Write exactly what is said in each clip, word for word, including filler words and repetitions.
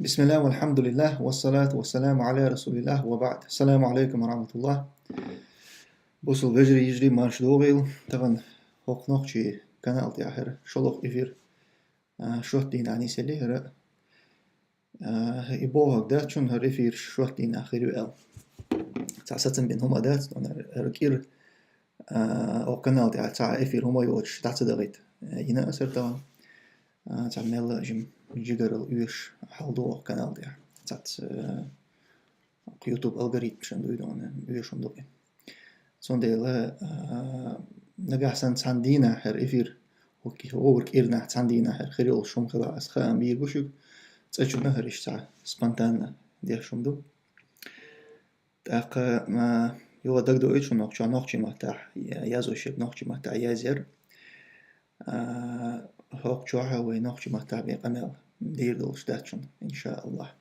بسم الله والحمد لله والصلاة والسلام على رسول الله وبعد. السلام عليكم ورحمة الله. Бусул вежарий, йижарий, марш догӀийла. Тахан хӀокху нохчийн канал тӀехь хӀара шолгӀа эфир, а, шот дийнахь нисъелли хӀара. А, и бохург дац шуна, хӀара эфир шот дийнахь хир ю аьлла. Цхьа сацам бина хӀума дац, но хӀара, хӀара кӀира, а, оха канал тӀехь цхьа эфир хӀума йоцуш дӀа ца дахийта, а, йина аса хӀара тахан. А, цхьа мелла а жим жигарал оьшуш хьал ду оха канал тӀехь. Цхьацца, а, оха YouTube алгоритмашна дуй дона, оьшуш хӀума ду-кх. Цундела, а, нагахь санна цхьана дийнахь хӀара эфир, хӀокху хӀора кӀирнахь цхьана дийнахь хӀара хир йолуш хӀума хилахь, аса хаам бийр бу шуьга, цкъачунна хӀара иштта цхьа спонтанно деш хӀума ду. ТӀаккха, а, юха дагадоуьйту шуна, хӀокху чохь нохчийн маттахь я-, язвешверг нохчийн маттахь язъяр. А, хӀокху чохь вай нохчийн маттахь бен къамел дийр долуш дац шуна, иншааллахь.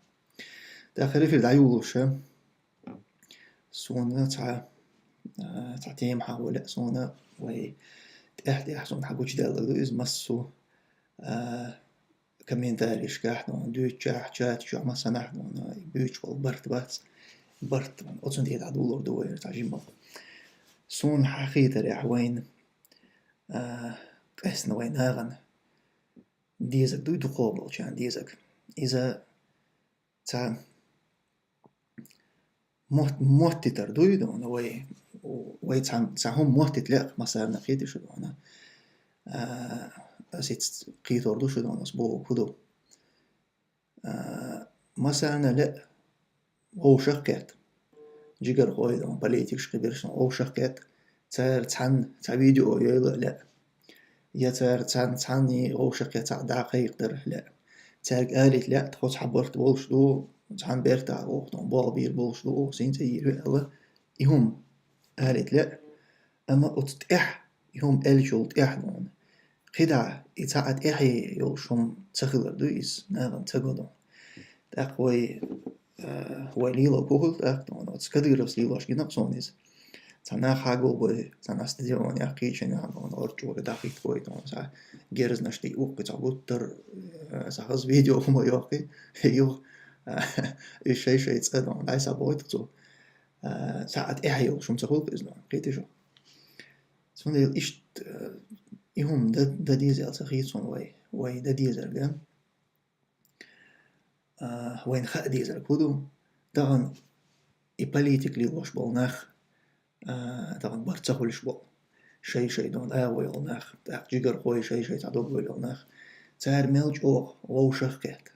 ТӀаккха хӀара эфир дӀайолалуш, суна цхьа, а, цхьа тема хьахо лаьа суна, вай тӀаьхьа-тӀаьхьа суна хьагучудаьлларг ду иза массо а, комментарийшкахь, ну, дуьйцучохь, чаташ чохь массанхьа, ну, ну, буьйцуш болу барт бац, барт, ну, оцунна тӀе дӀадуллур ду вай цхьа жимма. Суна хьахийтарехь вайна, а, къаьстина вайн нахана дезаг дуй дукхах болчарна дезаг. Иза цхьа мотт-, моттитар дуй дона, вай, вай цхьа, цхьа хӀума моттийта лаьа массарна, кхетий шу дона. А, ас ица кхетор ду шу дона, ас бохург хӀун ду. А, массарна лаьа вовшах а кхетта. Жигархой дона, политикаш кхиберш дона, вовшах а кхетта. Цара цхьаьна цхьа видео йойла а лаьа. Я цара цхьаьна, цхьаьна вовшах а кхетта цхьаъ дӀакхайкхадар а лаьа. Цаьрга алийта лаьа, тхо цхьа барт болуш ду, цхьана бертахь воху, тхуна болх бийр болуш ду, оха синца йийр ю аьлла, и хӀума алийта лаьа. Амма оцу тӀехь, и хӀума аьллачул тӀехь дона, кхидӀа и цхьа а тӀаьхье йолуш хӀума ца хилар дуй иза, нахана ца го дона. ТӀаккха вай, а, вай лело хӀун хуьлу тӀаккха дона, оцу Кадыровс лелош гина суна иза. Цхьа нах хьагулбой, цхьана стадионехь кхечанехь, ну, орчӀора дӀахӀиттабой, ну, цхьа герзнаш тӀе уккхи цхьа гуттар, э, цхьа хаза видео хӀума йоккхи, юха, э, уьш шай-шай цӀа, ну, дӀасабойту цо. Э, цхьа а тӀаьхье йолуш хӀума ца хуьлу иза, ну, кхетий шу. Цундела иштта, э, и хӀума дан, дан деза аьлла ца хета суна вай, вай дан дезарг. А, вайна хаа дезарг хӀун ду? Тахана и политика лелош болу нах, а, тахана барт ца хуьлуш болу, шай-шай дона агӀо йолу нах, тӀаккха жигархой шай-шай цхьа дог вуьйлу йолу нах, цара мел чӀогӀа вовшах а кхетта.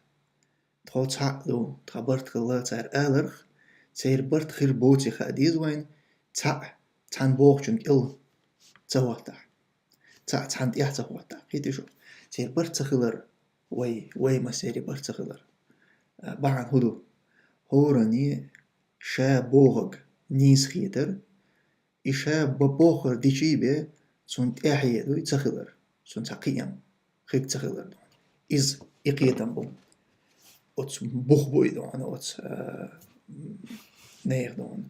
Тхо цхьаъ ду, тхан барт хилла цара аларх, церан барт хир боций хаа деза вайна, цхьаъ цхьана бохучун кӀел ца хӀоттахь. Цхьаъ цхьана тӀехь ца хӀоттахь, кхетий шу. Церан барт ца хилар, вай, вай массеран барт ца хилар, а, бахьана хӀун ду? ХӀоранна ша бохург нийсхетар, и ша бо-, бохург дичий бен, цунна тӀаьхье дуй ца хилар, цунна цхьа кхиам хиг ца хилар ду. Иза и кхетам бу. Оцу бух буй дона, оцу, а, нехан дона.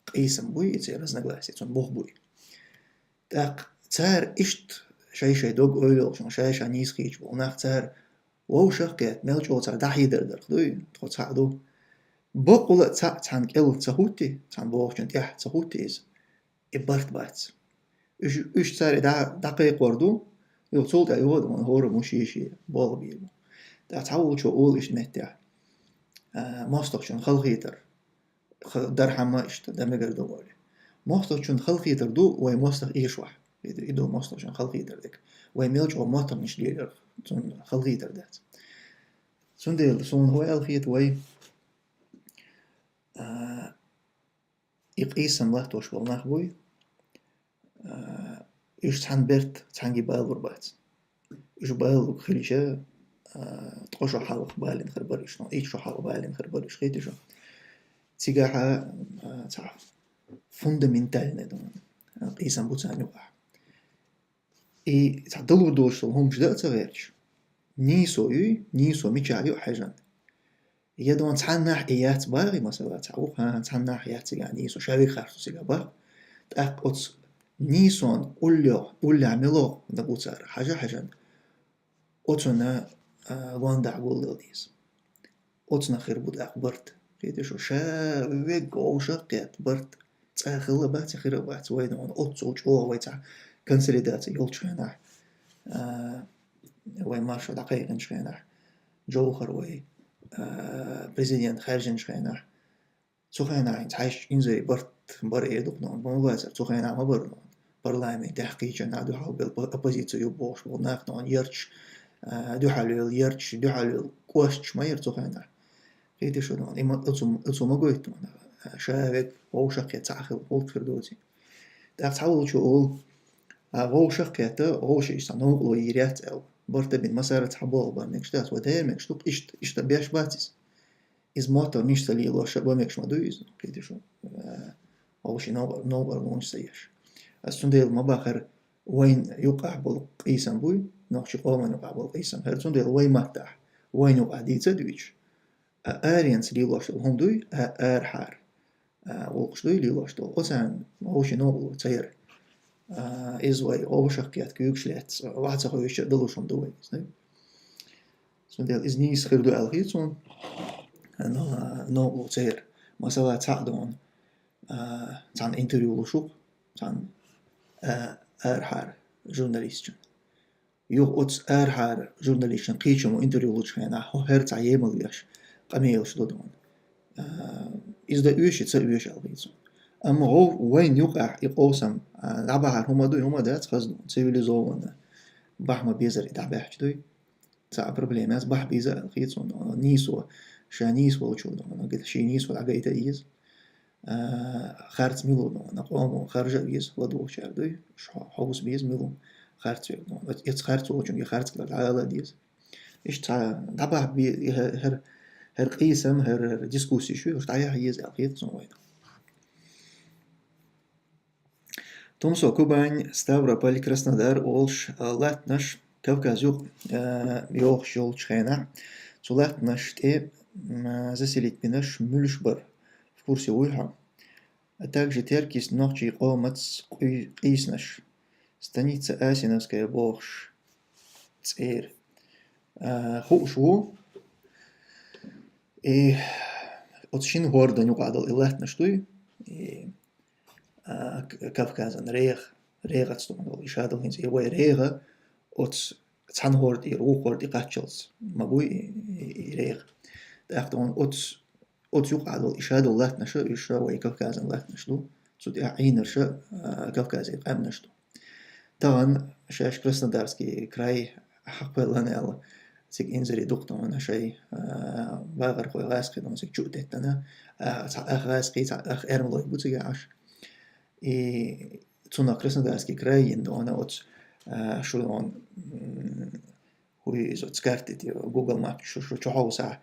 Къийсам буй, и церан разногласие, цунна бух буй. ТӀаккха цара иштта шай-шай дог ойла йолчун, шай-шай нийса хийча болу нах цара вовшах а кхетта, мел чӀогӀа цара дӀахьедар дарх дуй, тхо цхьаъ ду. Баккъала а цхьаъ цхьана кӀел ца хӀуттий, цхьана бохучун тӀехь ца хӀуттий иза, и барт бац. Уьш, уьш цара дӀа-, дӀакхайкхор ду, юха цул тӀаьхьа юха а ду, хӀора муш йийши, болх бийр бу. ТӀаккха цхьаволчо олу иштта меттехь, а, мостагӀчун халахетар. Х-, дархьама иштта, дан мегар ду олий. МостагӀчун халахетар ду вай мостагӀ эшахь. И ду, и ду мостагӀчун халахетар дерг. Вай мел чӀогӀа моттаргӀанаш леларх, цунна халахетар дац. Цундела суна хӀун аьлла хета вай, а, и къийсам латтош болу нах буй, а, уьш цхьана берта цхьаьнгге балалур бац. Уьш балалург хилча, а, ткъа шо хьалха балийна хир бара уьш, ну, итт шо хьалха балийна хир бара уьш, кхетий шу. Цигахь, а, цхьа фундаментальный ду, а, къийсам бу царна юкъахь. И цхьа далур долуш долу хӀуманаш дан а ца гӀерташ, нийсо юй, нийсо мичахь ю хьаьжна. Я дона цхьаннахь и яц бахий, масала, цхьа ву-, ха, цхьаннахь яц цигахь нийсо, ша вига харцо цигахь бах. ТӀаккха оцу нийсон уллехь, уллехь мело нагу цара хьажа-хьажан, оцунна, а, гондахь гулдала деза. оцунах хир бу тӀаккха барт. Кхетий шу, ша вег вовшах кхет барт. ЦӀа хилла бац, хира бац, вайна вон оццул чӀогӀа вай цхьа консолидация йолчу хенахь, а, вай маршо дӀакхайкхинчу хенахь, Джовхар вай, а, президент хаьржинчу хенахь, цу хенахь хӀинца хьаьжча инзаре барт бара эр ду-кх нуна, ма бацара, цу хенахь ма бара нуна. Парламентехь кхечанхьа дуьхьал бел по-, оппозици ю бохуш болу нах нуна ярташ, а, дуьхьал йолу ярташ, дуьхьал йолу кӀошташ ма яра цу хенахь. Кхетий шу нуна, и ма, оцу, оцу ма гойту нуна, ша вег вовшах кхетта цхьаъ хила гӀуллакх хир доций. ТӀаккха цхьаволчо олу, а, вовшах кхетта, вовшийн иштта новкъарло йийр яц аьлла. Барт а бина, массара а цхьаболу бан мегаш дац, вай дера мегаш ду-кх, иштта, иштта беш бац иза. Иза мотто мишца лелош а бан мегаш ма ду иза, кхетий шу, а, вовшийн новкъар-, новкъарлонаш ца еш. Аса цундела ма бахара, вайн юкъахь болу къийсам буй, нохчийн къоман юкъахь болу къийсам. ХӀара цундела вай маттахь, вайн юкъахь дийца а дуьйцуш, а, аренца лелош долу хӀума дуй, а, арахьара, а, гӀуллакхаш дуй лелош долу. Оцарна вовшийн новкъарло ца яра. А, иза вай вовшах кхетта куьйгаш лаьцна, ваха ца хьоьжучу а далуш хӀума ду вай иза, да? Цундела иза нийса хир ду аьлла хета суна, но, новкъарло ца яра. Масала, цхьаъ ду хьуна, а, цхьана интервью луш ву-кх, цхьана, а, арахьара журналистчун. Юха оцу арахьара журналистчун кхечаммо интервью лучу хенахь, хӀо хӀара цхьа емал веш, къамелаш до ду хьуна. А, иза дан оьший, ца оьший аьлла хета суна. Амма гӀо-, вайн юкъахь и къовсам, а, дӀабахьар хӀума дуй, хӀума дац хаза ду хьуна, цивилизованно. Бахьа ма безара и дӀабаьхча дуй. Цхьа а проблема яц, бахьа беза аьлла хета суна, нийсо, ша нийса волчо ду хьуна, шен нийсо дӀагайта а еза. А, харц мила ву ду хьуна, къомо харжа а веза, ладугӀучара дуй, ш-, хьовса беза мила ву харц верг ду хьуна. Эц харц волчуьнга харц хилар дӀаала а деза. Иштта цхьа дӀабахьа бе-, хӀара, хӀара къийсам, хӀара, хӀара дискуссиш ю, уьш дӀаяхьа еза аьлла хета суна вайна. Тумсо, Кубань, Ставрополь, Краснодар олуш, а, латтанаш Кавказ юкъа, а, йохуш йолчу хенахь, цу латтанаш тӀе, м, заселить бинарш муьлш бара, в курсе вуй хьо? А также теркийс нохчийн къомаца къуй-, къийсинарш, станица Асиновская бохуш цӀера. А, хууш ву, и оцу шина гӀордан юкъахь долу и латтанаш дуй, и а, К-, Кавказан регӀа, регӀаца ду хьуна долу, и ша долу хӀинца, и вай регӀа оцу цхьана гӀорда тӀера вукху гӀорда тӀе кхаччалц ма буй и, и, и регӀа. ТӀаккха ду хьуна оцу, оцу юкъахь долу, и ша долу латтанаша, уьш ша вай Кавказан латтанаш ду, цу тӀехь Ӏийнарша, а, Кавказан къаьмнаш ду. Тахана шаьш Краснодарский край хьакхоьллина аьлла, цига инзаре дукха ду хьуна шайн, а, бахархой, гӀазкхий ду хьуна цига чу а теттина, а, цхьа ах гӀазкхий, цхьа ах эрмалой бу цига Ӏаш. И цунах Краснодарский край йина ду хьуна оцу, а, шу ду хьуна, м, хӀу иза оцу карти тӀе, Google Map шу, шу чу хьовсахь,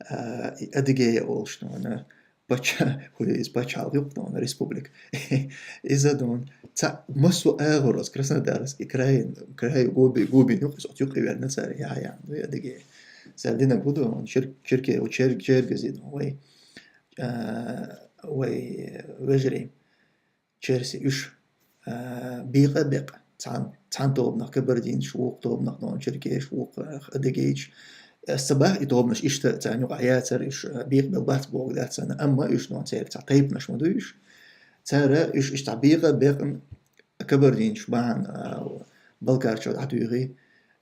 а, и Адыгея олуш ду хьуна, пачча-, хӀу иза пачхьалкх ю-кх ду хьуна, республика. Иза ду хьуна, цхьа массо а агӀор оцу Краснодарский крайна, край губи-, губина ю-кх иза, оцу юккъе верна цара яхьа яхьа ду, Адыгея. Цара динарг хӀу ду хьуна, чер-, черке-, чер-, чергазий ду хьуна, вай, а, вай вежарий. Черси уьш, а, бекъа а бекъа, цхьан-, цхьана тобанах кабардинцаш, вукху тобанах нон черкеш, вукху адыгейцаш. Ас ца бах и тобанаш иштта царна юкъахь яцара, уьш, а, бекъабелла бац бохург дац санна, амма уьш нон церан цхьа тайпанаш ма ду уьш. Цара уьш иштта бекъа а бекъна кабардинцаш бахьана, а, Балкарчо дӀатуьйхи,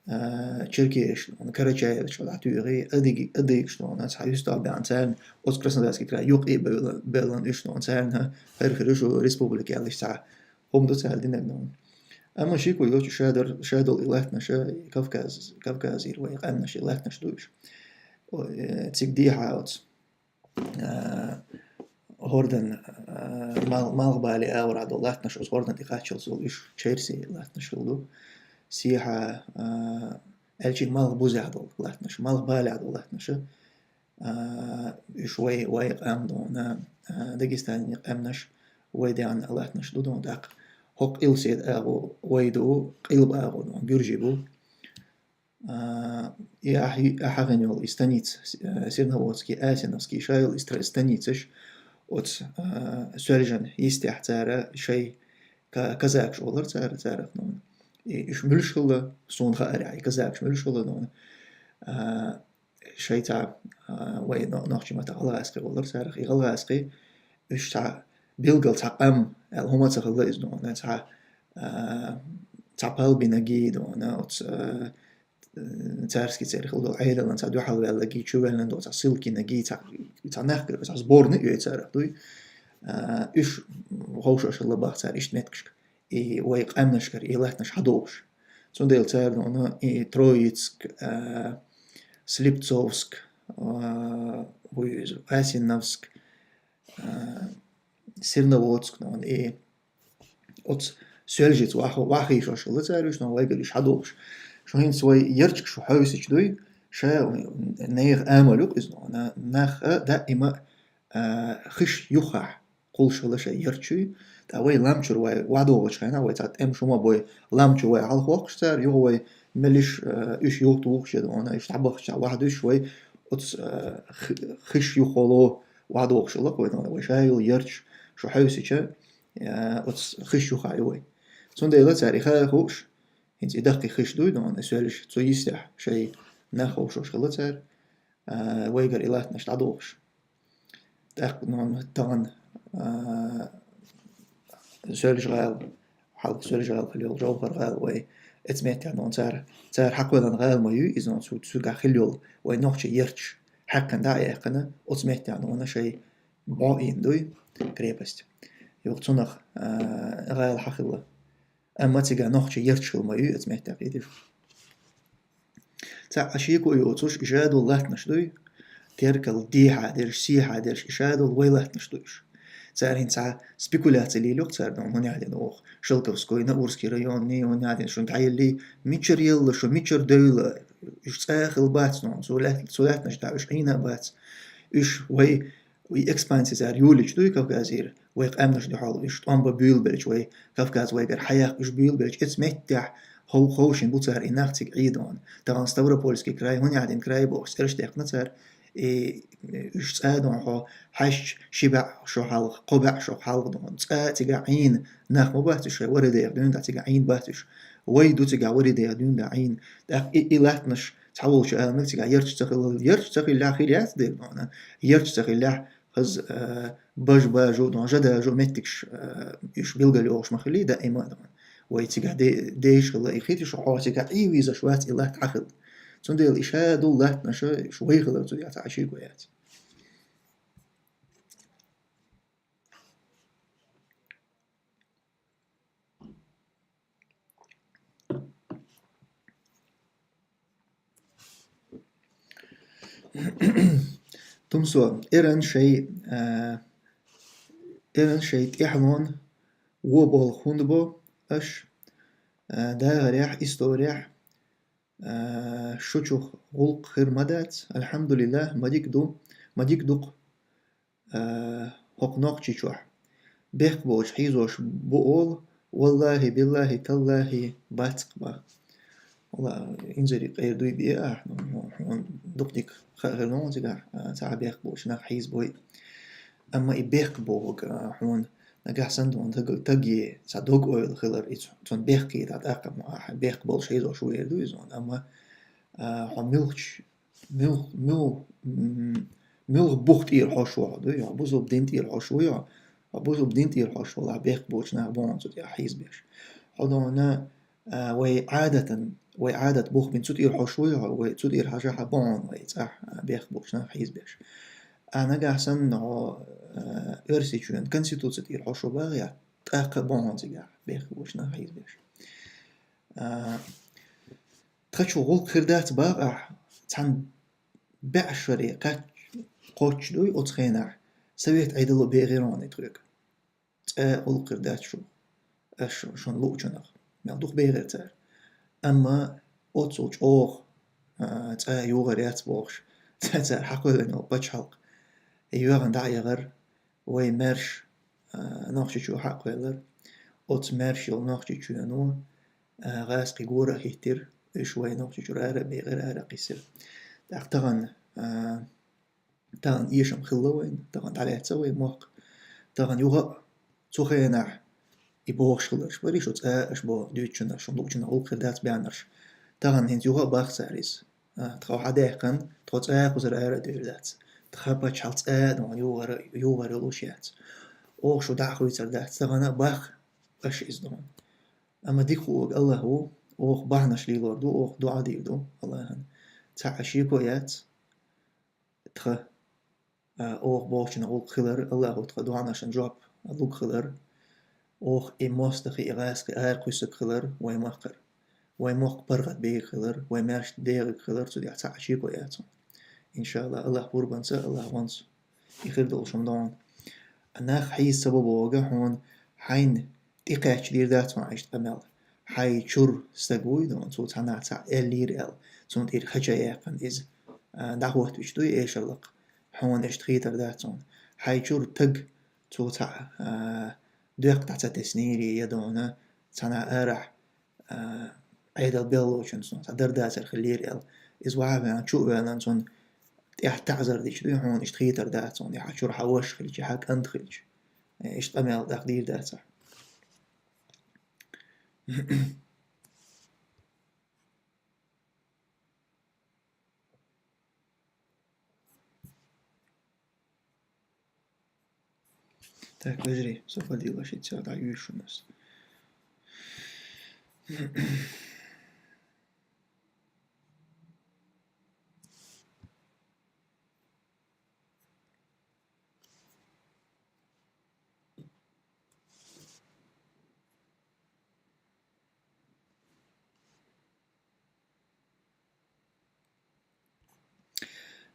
а, черкеш, карачаевцаш дӀатуьйхи, адыг-, адыгаш, цхьа юьстахь баьхна царна, оцу Краснодарский край юккъе а бевлла-, бевллан уьш, царна хӀара хир ю шу республика аьлла, иштта цхьа хӀума ду цара динарг. Амма шеко йоцу ша дар-, ша долу и латтанаш, и Кавказ, Кавказера вай къаьмнаш, и латтанаш ду уьш. О, э, цига дехьа оцу а, хӀордан, а, мал-, малхбале агӀор долу латтанаш, оцу хӀордан тӀе кхаччалц долу уьш черси латтанаш хилла ду. Сехьа, а, аьлчи малхбузехь долу латтанаш, малхбалехь долу латтанаш, а, уьш вай, вай къам ду хьуна, а, Дагестане къаьмнаш, вай даьхна латтанаш ду хьуна, тӀаккха хӀокху къилседа агӀо вай ду, къилба агӀо ду хьуна, гуьржий бу. А, и ахь-, ахь хьахийна йолу и станица, с-, э, Серноводский, Асиновский, ша йолу и стра-, станицаш оцу, а, Соьлжан йистехь цара шай ка-, казакаш олар цара, царах нуна. И уьш муьлш хилла, суна хаарехь, и казакаш муьлш хилла нуна. А, шайца, а, вай но-, нохчий маттахь гӀалгӀазкхий олура царах. И гӀалгӀазкхий, уьш цхьа билггал цхьа къам аьлла хӀума ца хилла иза, ну, цхьа, а, цхьа палбинагий, ну, оцу, а, царский церан хилла долу Ӏедалан цхьа дуьхьал ваьллаги, чу ваьллина долу цхьа ссылкинагий, цхьа, цхьа нах, цхьа сборный а ю царах дуй. А, уьш ховшош хилла бах цара иштта меттигашка. И вай къаьмнашкара и латтанаш хьадогӀуш. Цундела цара дуьйна и Троицк, а, Слепцовск, а, вуй иза, Асиновск, а, Серноводск, дуьйна и оцу Соьлжица ваха-, вахийшош хилла цара уьш, дуьйна вайгара уьш хьадогӀуш. Шу хӀинца вай ярташка шу хьовсича дуй, ша нехан амал ю-кх иза, дуьйна, нах а даима а, хиш юххехь кхуллуш хилла шайн ярташуй. Ткъа вай лам чуьра вай охьадогӀучу хенахь, вай цхьа тӀемаш хӀума бой, лам чу вай хьалхохкуш цара, юха вай меллиш, а, уьш юхатухуш я дуьйна, уьш дӀабахча ваьхьадуьсуш вай оцу, а, хи-, хиш юххехула охьадогӀуш хилла-кх вай, дуьйна, вай ша йолу ярташ шу хьовсича, а, оцу хиш юххехь ю вай. Цундела цара и ха хууш, хӀинца и даккхий хиш дуй, дуьйна, и Соьлжа, цу йистехь шайн нах ховшош хилла цара, а, вайгара и латтанаш дӀадохуш. ТӀаккха, ну, тахана, а, Соьлжа-ГӀала, хьалха Соьлжа-ГӀала хилла йолу Жовхар-гӀала вай, эцу меттехь, ну, цара, цара хьакхоьллина гӀала ма ю иза, ну, цу, цигахь хилла йолу вай нохчийн ярташ хьаькхна дӀа а яьккхина, оцу меттехь, ну, шайн бӀо ийна дуй, крепость. Юха цунах, а, гӀала хьахилла. Амма цигахь нохчийн ярташ хилла ма ю эцу меттехь, кхетий шу. Цхьа а шеко йоцуш, и ша долу латтанаш дуй, теркал дехьа дерш, сехьа дерш, и ша долу вай латтанаш ду уьш. Цара хӀинца цхьа спекуляци лелайо-кх цара, ну, хӀунда аьлла оха Шелковской, Наурский район, ни хӀунда аьлла шуна дӀаеллий, мичара елла шу, мичара девлла, уьш цӀа а хилла бац, ну, цу лаьт-, цу лаьттанаш тӀехь уьш Ӏийна а бац. Уьш вай И экспансия цара юьллича дуй Кавказера, вай къаьмнаш дуьхьал уьш тӀом бан буьйлабелча, вай Кавказ вайгара хьаяккха уьш буьйлабелча, эцу меттехь хов-, ховшийна бу цара и нах цига Ӏийна дуьйна. Тахана Ставропольский край, хӀунда аьлла край бохуш цӀераш даьккхина цара, и, уьш цӀа дуьйна хьо хьаьжча ши бӀе шо хьалха, кхо бӀе шо хьалха дуьйна. ЦӀа цига Ӏийна нах ма бац уьш, шайн ворхӀе деха дуьйна дӀа цига Ӏийна бац уьш. Вай ду цига ворхӀе деха дуьйна дӀа Ӏийна. ТӀаккха и, и латтанаш цхьаволчу ала мега цига ярташ ца хилла, ярташ ца хилла хир яц дера дуьйна. Ярташ ца хилла, хаза, а, бажа-бажа дуьйна, жа-дажа меттигаш, а, уьш билгал йогӀуш ма хилий даима дуьйна. Вай цига де-, деш хилла, и хити шу хьо цига Ӏийна везаш вац и латта хьахилла. Цундела и ша долу латтанаш, уьш вай хилар цу яц, Ӏашиго яц. Тумсо, эран шай, а, эран шай тӀаьхьалон вон болх хӀунда бо, аша, а, дагӀарехь, исторехь, а, шучух гӀуллакх хир ма дац, алхьамдулиллахӀ, ма дика ду, ма дика ду-кх. А, хӀокху Нохчийчохь бехк боцуш хьийзош бу олу, валлахӀи, биллахӀи, таллахӀи, бац-кх бах. Валла, инзаре къера дуй бе ахь, ну, ну, хьуна дукха дика хаа хир ду хьуна цигахь, а, цхьа бехк боцуш нах хьийзабой. Амма и бехк бохург, а, хьуна нагахь санна хьуна таг-, таге цхьа дог-ойла хилар, и цу-, цунна бехке дӀа тӀаккха ма ахь, бехк болуш хьийзош ву эр ду иза хьуна. Амма, а, хьо муьлхачу Муьлх-, муьлх-, м, муьлха бух тӀера хьош ву хьо, дуй хьо? Бусалба дин тӀера хьош вуй хьо? Хьо бусалба дин тӀера хьош валахь, бехк боцу нах бу хьуна цу тӀехь хьийзабеш. Хьо дуьйна, а, вай Ӏадатан, вай Ӏадат бух бина цу тӀера хьош вуй хьо, вай цу тӀера хьажахь бу хьуна вай цӀахь, а, бехк боцу нах хьийзабеш. А нагахь санна хьо, а, Оьрсийчоьнан конституци тӀера хьош ву бахахь, тӀаккха а бу хьуна цигахь бехк боцу нах хьийзабеш. А, тхан чу гӀуллакх хир дац бах ахь, цхьана бӀе шаре кхач-, кхоччуш дуй оцу хенахь, совет Ӏедало бегӀира хьуна тхоьга. Цкъа а гӀуллакх хир дац шу, аш шу-, шуна луучунах. Мел дукха бегӀира цара. Амма оццул чӀогӀа, а, цкъа а юхар яц бохуш, цара хьакхоьллина йолу пачхьалкх. И йоьгӀна дӀа а яхара, вай маьрша, а, Нохчийчу хьакхоьллира. Оцу маьрша йолу Нохчийчоьно, а, гӀазкхий гора а хӀиттира, уьш вай Нохчийчуьра ара а бегӀира, ара а кхиссира. ТӀаккха тахана, а, тахана эшам хилла вайна, тахана дӀалаьцна вай мохк. Тахана юха а цу хенахь и бохуш хиларш бара, шу цкъа а аша бо дуьйцучунах, шуна луучунах гӀуллакх хир дац баьхнарш. Тахана хӀинца юха а бах цара иза. А, тхо хьадаьккхина, тхо цӀа кхузара ара а довр дац. Тха паччахьалкхе цӀа а дона, юхара, юхара йолуш яц. Оха шу дӀа а хуьйцур дац, тахана а бах аша иза дона. Амма дика хуург АллахӀ ву, оха бахьанаш лелор ду, оха дуӀа дийр ду АллахӀана. Цхьа а шеко яц, тха, а, оха бохучунна гӀуллакх хилар, АллахӀа тха дуӀанашна жоп лург хилар, оха и мостагӀий, и гӀазкхий ара кхуьссург хилар вай махкара. Вай мохк паргӀатберг хилар, вай маьрша дегӀарг хилар, цу тӀехь цхьа а шеко яц хьуна. ИншааллахӀ, АллахӀ гурбанца, АллахӀ ванца и хир долуш хӀума ду хьуна. Нах хьийза ца бо бохург хьуна, хьайна тӀекхаьчча дийр дац хьуна иштта къамел. Хьайн чуьра стаг вуй, ну, цо цхьаннахьа цхьаъ аьллера аьлла, цунна тӀера хача яьккхина иза, а, дӀахӀоттавича дуй эшарлакха, хьуна иштта хетар дац хьуна. Хьайн чуьра таг цо цхьаъ, а, доькх дӀа ца теснера, я дона цхьаннахьа арахь, а, Ӏедал беллачунна цхьа дар дацар хиллера аьлла. Иза ваха а ваьлла, чу а ваьлла, цунна тӀехь таӀзар дича дуй, хьуна иштта хетар дац хьуна, я хьан чуьра хьан ваша хилча, я хьан кӀант хилча. Э, иштта къамел тӀаккха дийр дац хьуна. Так, вежарий, со поделилась, и цара дӀаюьйшу нас.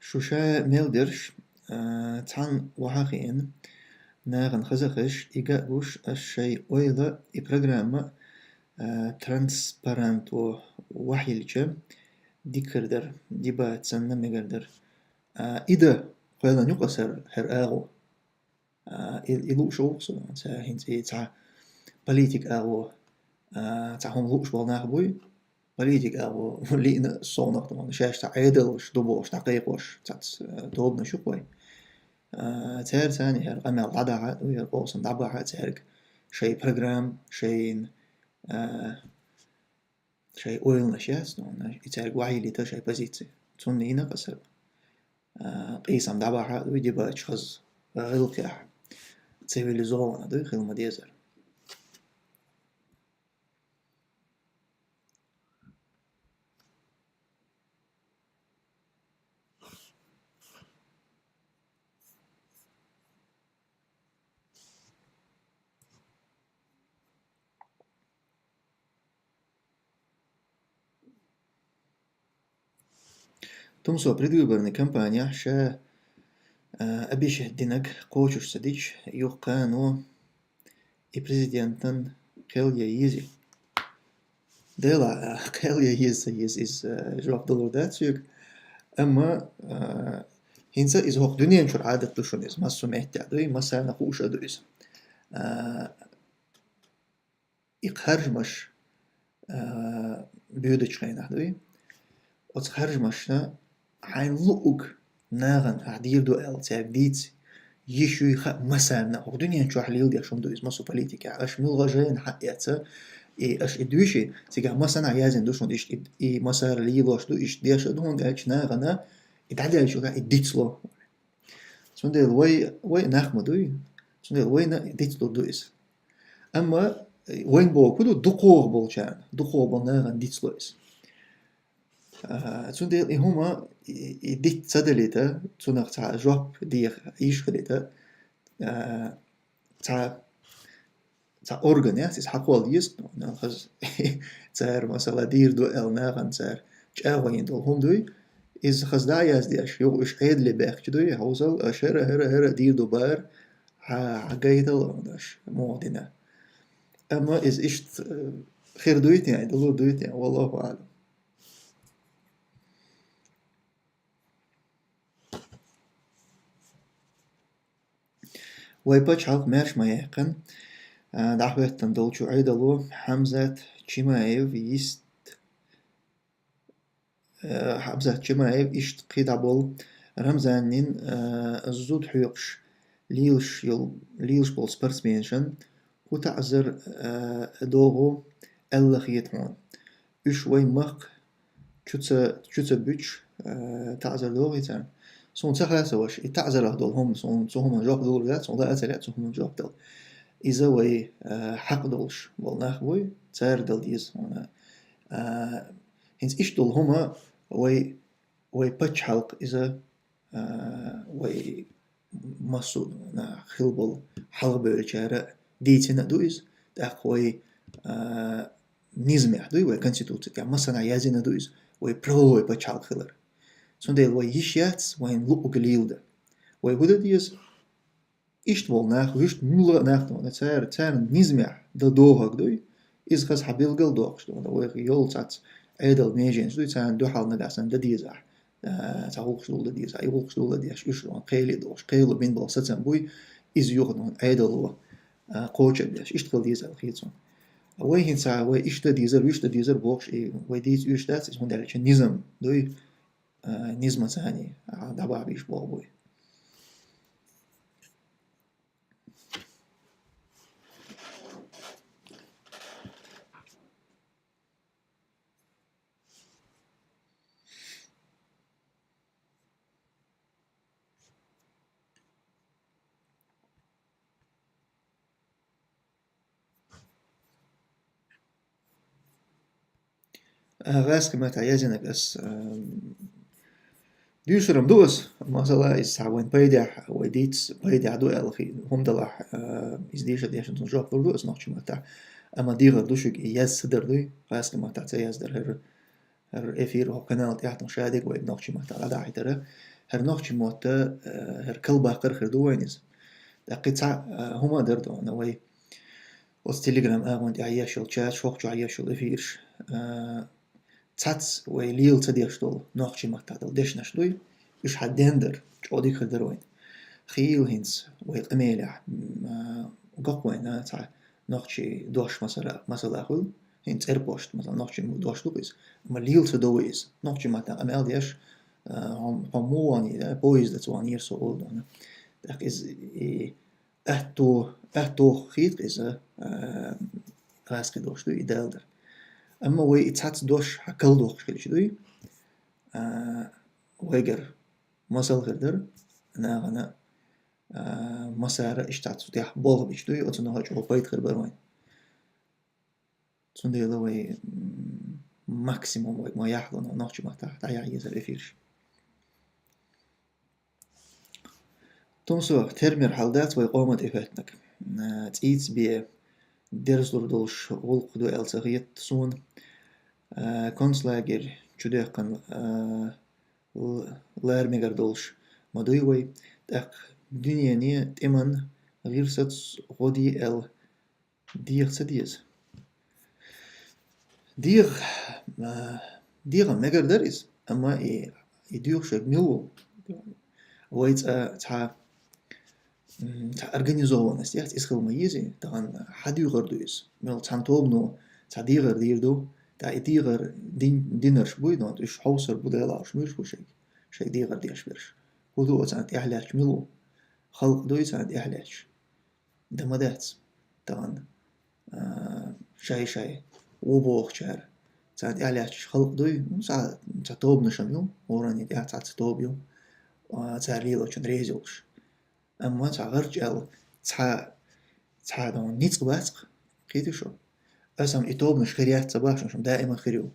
Шу ша мел дерш, а, цхьана ваха хиъна, нахана хаза хезаш, и ган гуш, аш шайн ойла, и программа, а, транспарант во вахьилча, дикар дар, дибат санна мегар дар. А, и да, кхоьллан юкъасар хӀара агӀо. А, и, и лууш ву-кх со, ца хӀинца и цхьа политик агӀо, а, цхьа хӀума лууш болу нах буй, политик агӀо лиъна а совнах тахана, шаьш цхьа Ӏедалш ду бохуш, дӀакхайкхош, цхьацца, а, тобанаш ю-кх вай. А, цара царна хӀара къамел дӀадахьа а ду, хӀара къовсам дӀабахьа а цаьрга, шайн программа, шайн, а, шайн ойланаш яц, ну, и цаьрга вахьийлита шайн позици. Цунна йина къа сара. А, къийсам дӀабахьа а дуй, дибача хаза гӀиллакхехь, цивилизованно дуй, хила ма дезара. Тумсо предвыборный кампанехь ша, а, обещать динарг кхочуш ца дича, юха кхано и президентан кхел ян еза. Дела, а, кхел ян еза ца еза, иза, а, жоп далур дац соьга. Амма, а, хӀинца иза хӀокху дуьнен чуьра Ӏадат ду шуна иза, массо а меттехь дуй, массарна хууш а ду иза. А, и кхаржамаш, а, боьдучу хенахь дуй. Оцу кхаржамашна хьайна луъург нахана ахь дийр ду аьлла, цаьрга дийца йиш юй хаьа массарна. ХӀокху дуьнен чохь леладеш хӀума ду иза, массо а политикехь. Аша муьлхха жайна хьан эца, и аша и дуьйши, цигахь массанхьа яздина ду шуна иштта, и, и массара лелош ду, иштта деш а ду хӀунда аьлча нахана, и дӀадаьллачул тӀаьхьа и дицло. Цундела вай, вай нах ма дуй, цундела вайна дицлур ду иза. Амма вайн бохург ду, дукхох болчарна, дукхох болу нахана дицло иза. А, цундела и хӀума, и, и диц ца далийта, цунах цхьа жоп деха йиш хилийта, а, цхьа цхьа орган яц, иза хьакхолла еза, ну, хаза, цара, масала, дийр ду аьлла нахана цара чӀагӀо йина долу хӀума дуй, иза хаза дӀа а яздеш, юха уьш Ӏедале баьхкича дуй, хьовсал, аша хӀара, хӀара, хӀара дийр ду бара, хьа-, хьагайтал аша муха дина. Амма иза иштта, э, хир дуй те, далур дуй те, валлаху аӀлам. Вай пачхьалкх маьрша ма яьккхина, а, дӀахӀоьттина долчу Ӏедало Хьамзат Чимаев йист-, а, Хьамзат Чимаев иштта кхидӀа болу Рамзаннин, а, зуда хьоькхуш лелаш йолу, лелаш болу спортсменашна кху таӀзар, а, догӀу аьлла хета хьуна. Уьш вайн махка чу ца, чу ца буьтуш, а, таӀзар догӀий царна. Суна ца хаса, ваша, и таӀзарах долу хӀума, суна цу хӀуманна жоп далур дац, суна лаа а ца лаьа цу хӀуманна жоп дала. Иза вай, а, хьакъ долуш болу нах буй, цара дала деза хьуна. А, хӀинца иштта долу хӀума вай, вай пачхьалкх иза, а, вай массо а хила болу хьалхабевллачара дийцина а ду иза, тӀаккха вай, а, низамехь дуй, вай конституци тӀехь массанхьа яздина ду иза, вай правовой пачхьалкх хилар. Цундела вай йиш яц вайна луъург леладан. Вай хӀун дан деза? Иштта болу нах, вуьшта муьлхха а нах ду, цара, царна низамехь дан догӀург дуй, иза хаза хьан билгал доккхуш ду, вайх йолу цхьацца Ӏедал меженаш дуй, царна дуьхьал нагахь санна дан деза ахь. А, цхьа гӀуллакхаш дулла дан деза, и гӀуллакхаш дулла деш, уьш ду, кхеле а дохуш, кхело бина болу сацам буй, иза юха ду, Ӏедало, а, кхочур деш, иштта хила деза аьлла хета суна. Вай хӀинца, вай иштта дезар, вуьшта дезар бохуш, и вай дийца оьшуш дац, иза хӀунда аьлча низам дуй, а, низамца цхьаьна, а, дӀабахьа бийш болу буй. А, гӀаскхи маттахь яздинарг ас, а, дуьйцург ду ас, масала, иза цхьа вайн пайдехь, вай дийца пайдехь ду аьлла хи-, хӀума далахь, а, иза дийша дешна цунна жоп лур ду ас нохчийн маттахь. Амма дегӀар ду шуьга и яздан ца дар дуй, гӀаскхи маттахь ца яздан дар хӀара. ХӀара эфир хӀокху канал тӀехь ду шадерг вайга нохчийн маттахь дӀадахьийтар. ХӀара нохчийн мотт, э, хӀара калбаккхар хир ду вайна иза. ТӀаккха и цхьа, э, хӀума а дара ду, вай оцу Telegram агӀон тӀехь еш йолу чаташ, хӀокху чохь еш йолу эфираш. Э, цац вай лела ца деш долу нохчийн маттахь долу дешнаш дуй, уьш хьан ден дара, чӀогӀа дика хир дара вайна. Хийла хӀинца вай къамелехь, м, э, гакъ вайна цхьа нохчийн дош масала, масала хуьлу. ХӀинца цӀерпошт, масала, нохчийн дош ду иза. Амма лела ца до вай иза. Нохчийн маттахь къамел деш, а, хьо, хьо муха ваханера, да, поездаца ваханера со олу дуьйна. ТӀаккха иза, и, аьтто, аьтто хета иза, а, гӀаскхи дош ду, и далдар. Амма вай и цхьацца дош хьан калдоккхуш хилча дуй, а, вайгара масал хир дара, нахана, а, массара иштта цу тӀехь болх бича дуй, оцунах чӀогӀа пайда хир бара вайна. Цундела вай, м, максимум вай ма яхло нохчийн маттахь дӀаяхьа езар эфираш. Тумсо, термер хьал дац вай къоман тӀе хӀоьттинарг. Э, цӀийца бен дерзалур долуш гӀуллакх ду аьлла ца хета суна. Э, концлагерь чу дехкан, э, л-, лара мегар долуш ма дуй вай. ТӀаккха дуьнене тӀеман гӀирсаца гӀо де аьлла дегӀа ца деза. ДегӀа, а, дегӀа мегар дара иза, амма и, и доьхуш верг мила ву? Вай цӀа, цхьа, м, цхьа организованность яц, иза хила ма езий, тахана хьан дегӀар ду иза? Мел цхьана тобано цхьа дегӀар дийр ду, тӀаккха и дегӀар дин-, динарш буй, но уьш хьовсар бу, Дала уьш муьлш бу шайга, шайга дегӀар деш берш. ХӀун ду оцарна тӀехь лаьтташ мила ву? Халкъ дуй царна тӀехь лаьтташ? Дан ма дац тахана, а, шай-шай ву бохучара. Царна тӀехь лаьтташ халкъ дуй, ну, цхьа, цхьа тобанаш ю, хӀоранна тӀехь цхьа, цхьа тоба ю, а, цара лелочун реза йолуш. Амма цхьа гӀарч аьлла, цхьа, цхьа, ну, ницкъ бац-кх, кхетий шу? Аса-м и тобанаш хир яц ца бохуш, даима хир ю.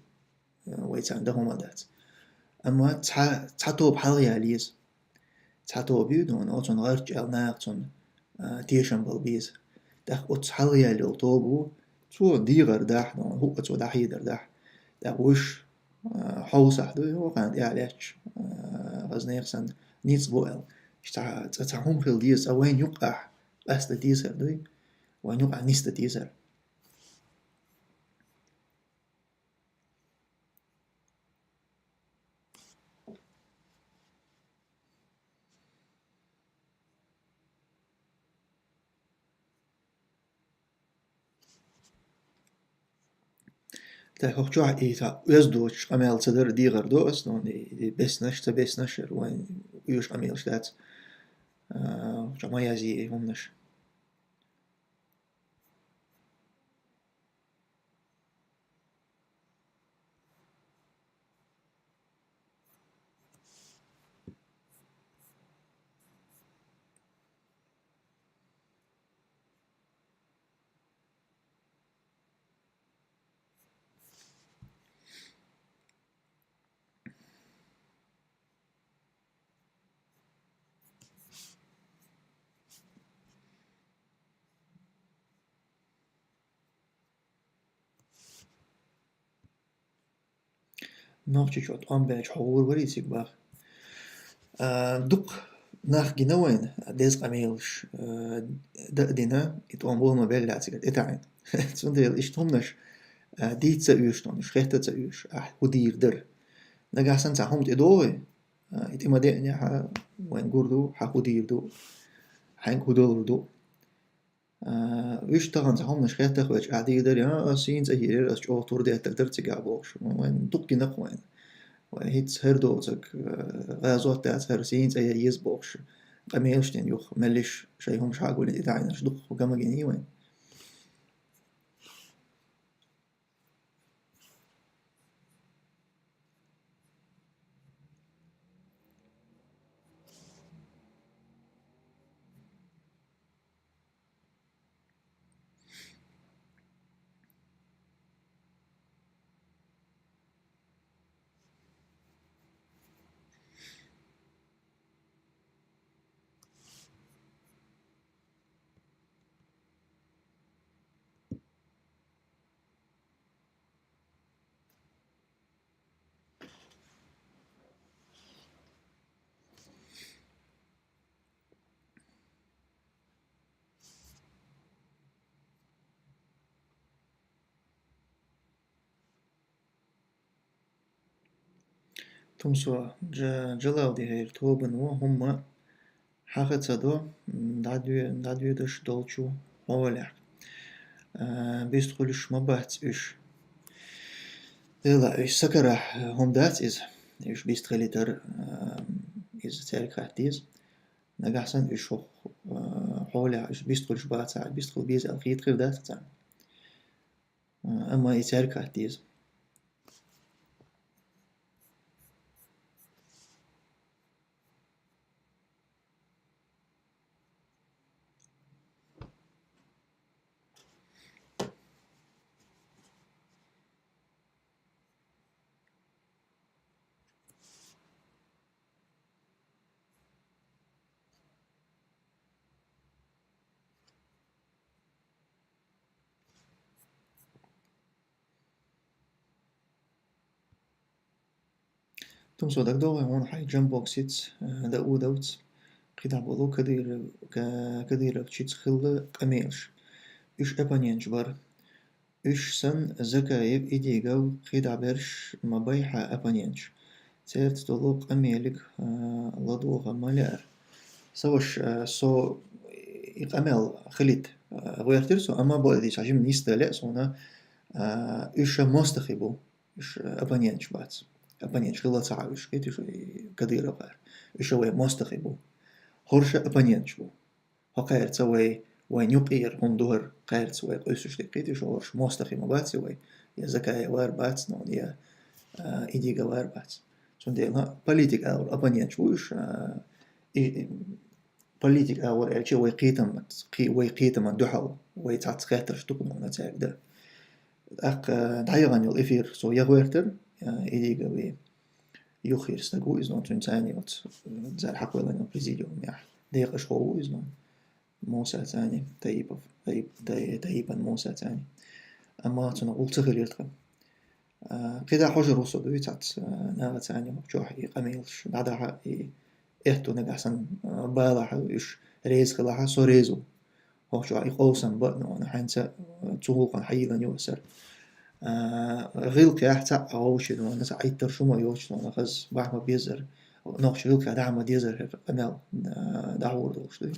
Вай царна дан хӀума дац. Амма цхьа, цхьа тоба хьалха яла еза. Цхьа тоба ю, ну, оцунна гӀарч аьлла наха цунна, а, тешам бала беза. ТӀаккха оцу хьалха яла йолу тоба ву, цо дегӀар дахь, ну, хӀуъа цо дӀахьедар дахь. ТӀаккха вуьш, а, хьовсахь дуй, хӀокхарна тӀехь лаьтташ, а, хаза нехан санна ницкъ бу аьлла. Цхьа, цхьа, цхьа хӀума хила деза, цхьа вайна юккъехь къаста дезар дуй, вайна юккъехь ниста дезар. Тай хӀокху чохь и цхьа оьзда доцуш къамел ца дара дегӀар до ас, но и, и беснаш, ца беснаш, вайн оьшу къамелаш дац, а, хӀокху чохь ма язъе и хӀуманаш. Нохчийчохь тӀом баьлча хьо гӀур варий цига бах? А, дукха нах гина вайна, деза къамелаш, а, да а дина, и тӀом бала ма белла цигара тӀетаьӀна. Цундела иштта хӀуманаш, а, дийца ца оьшу тхона, уьш хетта ца оьшу, ахь хӀун дийр дара. Нагахь санна цхьа хӀума тӀедогӀий, а, и тӀе ма деънехь, вайна гур ду, хьан хӀун дийр ду, хьаьнга хӀун далур ду. А, уьш тахана цхьа хӀуманаш хетта хьоьжуш, ахь дийр дара, а, ас сийна цӀа йийр яра, ас чӀогӀа тур деттар дара цигахь бохуш. Вайн дукха гина-кх вайна. Вай хӀинца хӀара доцург, а, гӀазот дац, хӀара сийна цӀа яр еза бохуш. Къамелаш дина юха, меллаша шайн хӀумаш хьагулйина тӀетаьӀнарш дукха га ма гиний вайна. Тумсо, Джа-, Джалалди, хӀара тобано хӀумма хьаха ца до, м, дӀадоь-, дӀадоьдуш долчу хьолехь. А, бистхуьлуш ма бац уьш. Дела, уьш сакарахь хӀума дац иза. Уьш бистхилийтар, а, иза цаьрга хатта деза. Нагахь санна уьш хӀокху, а, хьолехь уьш бистхуьлуш бацахь, бистхила беза аьлла хета хир дац царна. А, амма и цаьрга хатта деза. Тумсо, дагадогӀий хьуна хьайн Джамбоксица, э, Даудовца, кхидӀа болу Кадыров-, Ка-, Кадыровчица хилла къамелаш. Уьш оппоненташ бара. Уьш санна Закаев, Идигов, кхидӀа берш ма бай хьан оппоненташ. Цаьрца долу къамелиг, э, ладогӀа ма лаьара. Сан ваша, э, со и къамел хилийта, э, гӀоьртира со, амма бакъдерг дийцича, хьажа, нисдале а суна, э, уьш мостагӀий бу. Уьш, э, оппоненташ бац. Оппоненташ хилла ца Ӏа уьш, кхетий шу, и Кадыровгара. Уьш вай мостагӀий бу. ХӀорш оппоненташ бу. ХӀокхаьрца вай, вайн юкъера хӀума ду хӀара, кхаьрца вай къуьйсуш дерг, кхетий шу, хӀорш мостагӀий ма бац вай. Я Закаев вар бац, ну, я, э, Идигов вар бац. Цундела политика агӀор оппоненташ бу уьш, э, и, и, политика агӀор аьлча, вай кхетам-, кхи-, вай кхетаман дуьхьал, вай цхьацца хеттарш ду-кх нуна цаьрга дан. ТӀаккха дӀаяхана йолу эфир со я гӀоьртира, а, Идигови юххера стаг ву иза нуна, цуьнан царна оцу, цара хьакхоьллина президиумехь декъашхо ву иза нуна, Муса царна, Таипов, Таип-, Таи-, Таипан Муса царна. Амма цунах гӀуллакх ца хилира тхан. А, кхидӀа хьожур ву со дуьйцу цхьацца, а, нахаца цхьаьна хӀокху чохь и къамелаш дӀадахьа, и аьтту нагахь санна, а, балахь, уьш реза хилахь, со реза ву. ХӀокху чохь и къовсам бан а нуна, хьаьнца, а, цу гӀуллакхана хьайиллина ю аса. А, гӀиллакхехь цхьаъ вовшийн нуна, цхьа Ӏиттар шу ма йоцуш нуна, хаза бахьа ма безара. Нохчийн гӀиллакхехь дахьа ма дезара хӀара къамел, а, дӀахьур долуш дуй.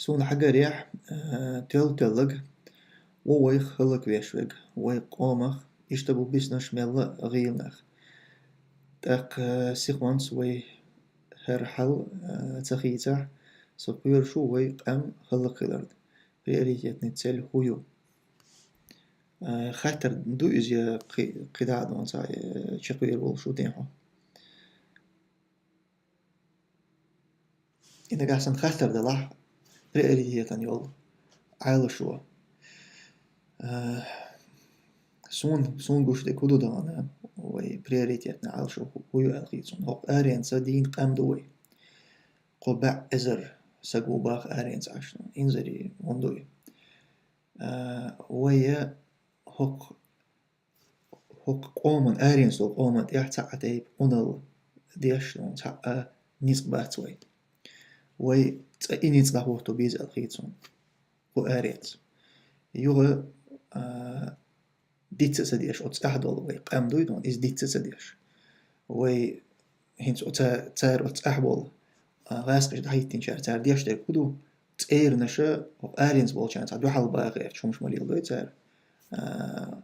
Суна хьагарехь, а, тел-теллаг ву вайх хӀаллаквеш верг, вай къомах иштта бу биснарш мелла а гӀийла нах. ТӀаккха сихонца вай хӀара хьал, а, ца хийцахь, со кхоьруш ву вай къам хӀаллакхиларна. Приоритетный цель хӀун ю? А, хаттар ду иза я кхи-, кхидӀа а дона цхьа, э, чекхвер волуш ву дехьо? И нагахь санна хаттар далахь, приоритетан йолу Ӏалашо. А, суна, суна гуш дерг хӀун ду даьлла, вай приоритетан Ӏалашо хӀу-, хӀун ю аьлла хийцуна. ХӀокху аренца дийна къам ду вай. Кхо бӀе эзар саг ву боху аренца Ӏаш, инзаре хӀунда ду и? А, вай хӀокху хӀокху къоман, аренца долу къоман тӀехь цхьа а тайпа къуналла деш, цхьа а ницкъ бац вай. Вай цкъа и ницкъ дӀахӀотто беза аьлла хийцуна кху аренца. Юха, а, дицца а ца деш, оцу цӀахь долу вай къам дуй, иза дицца а ца деш. Вай хӀинца оца-, цара оцу цӀахь болу, а, гӀазкхаша дӀахӀиттинчара цара деш дерг хӀун ду? ЦӀеранаша хӀокху аренца болчарна цхьа дуьхьал баха гӀерташ хӀумаш ма леладой цара. А,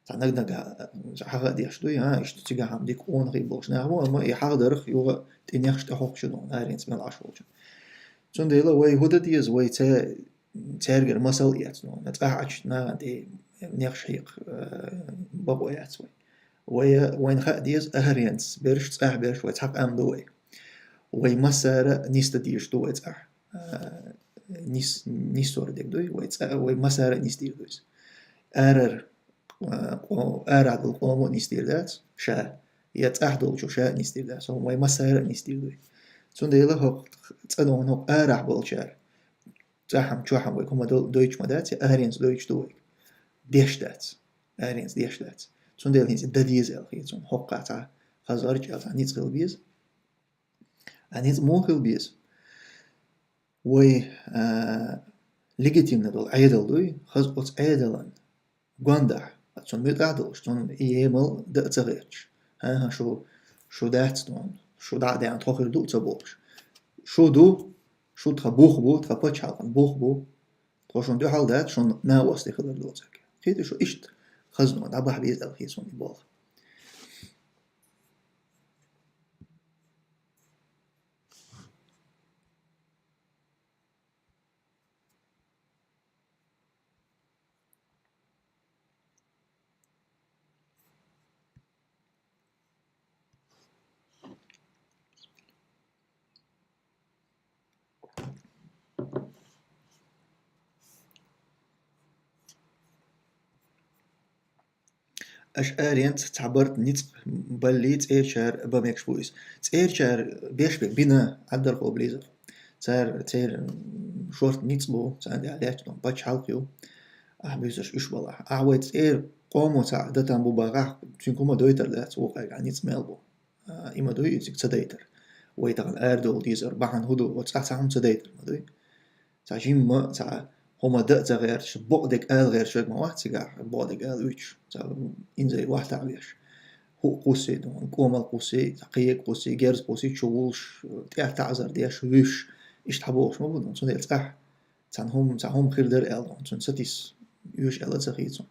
цхьа наг-нагахь, а, хьагӀа а деш дуй, а, иштта цигахь хьан дика къонахий болуш нах бу, амма и хьагӀдарх юха тӀе нехаш тӀехьокхуш ду, аренца мел Ӏаш волчун. Цундела вай хӀун дан деза, вай ца-, цаьргара масал эцна, цӀахь Ӏачу нахана тӀе нехаш хьекха, а, бакъо яц вай. Вай, вайна хаа деза, аренца берш, цӀахь берш вай цхьа къам ду вай. Вай массара а нисдан дезаш ду вай цӀахь. А, нис-, ниссор дерг дуй, вай цӀа-, вай массара а нисдийр ду иза. Арара, а, къо-, арахь долу къомо а нисдийр дац, ша, я цӀахь долчо ша а нисдийр дац, хӀума вай массара а нисдийр дуй. Цундела хӀокху цӀа догӀун хӀокху арахь болчара, цӀахьам, чохьам вай хӀума до-, дойтуш ма дац, я аренца дойтуш ду вай. Деш дац. Аренца деш дац. Цундела хӀинца дан деза аьлла хийцуна. ХӀокху цхьа хаза гӀарчӀ аьлла цхьа ницкъ хила беза. А ницкъ муха хила беза? Вай, а, легитимна долу Ӏедал дуй, хаза оцу Ӏедалан гондахь, цунна муьтӀахь а долуш, цунна и емал дан а ца гӀерташ. ХӀан-хӀа, шу, шу дац, шу дӀа а деана тхо хир ду а ца бохуш. Шу ду, шу тхан бух бу, тхан пачхьалкхан бух бу. Тхо шуна дуьхьал дац, шуна накъостий хилар доцург. Кхетий шу, иштта хаза дӀабахьа беза аьлла хийцуна и болх. Аша аренца цхьа барт ницкъ балли, цӀерачара бан мегаш бу иза. ЦӀерачара беш бен бина Ӏаддархо Близов. Цара, церан шорта ницкъ бу, царна тӀехь лаьтташ долу пачхьалкх ю. Ахь буьйцурш уьш балахь. Ахь вай цӀера къомо цхьа датан бу бахахь, цуьнга хӀума дойтар дац, вукхаьргахь ницкъ мел бу. А, и ма дуй, изиг ца дайтар. Вай тахана арадовла дезар, бахьана хӀун ду, оцу цхьа хӀума ца дайтар ма дуй. Цхьа жимма, цхьа хӀума дан а ца гӀерташ, бакъдерг ала гӀерташ верг ма вац цигахь, бакъдерг ала уьйтуш, цхьа инзаре вахтахь веш. ХӀуъа кхуссий, кӀомал кхуссий, цхьа кхега кхуссий, герз кхуссий, чу вуллуш, тӀехь таӀзар деш, вуьйш, иштта хьабохуш ма бу, цундела цӀахь цхьана хӀума, цхьа хӀума хир дара аьлла, цунна сатийса оьшу аьлла ца хийцу.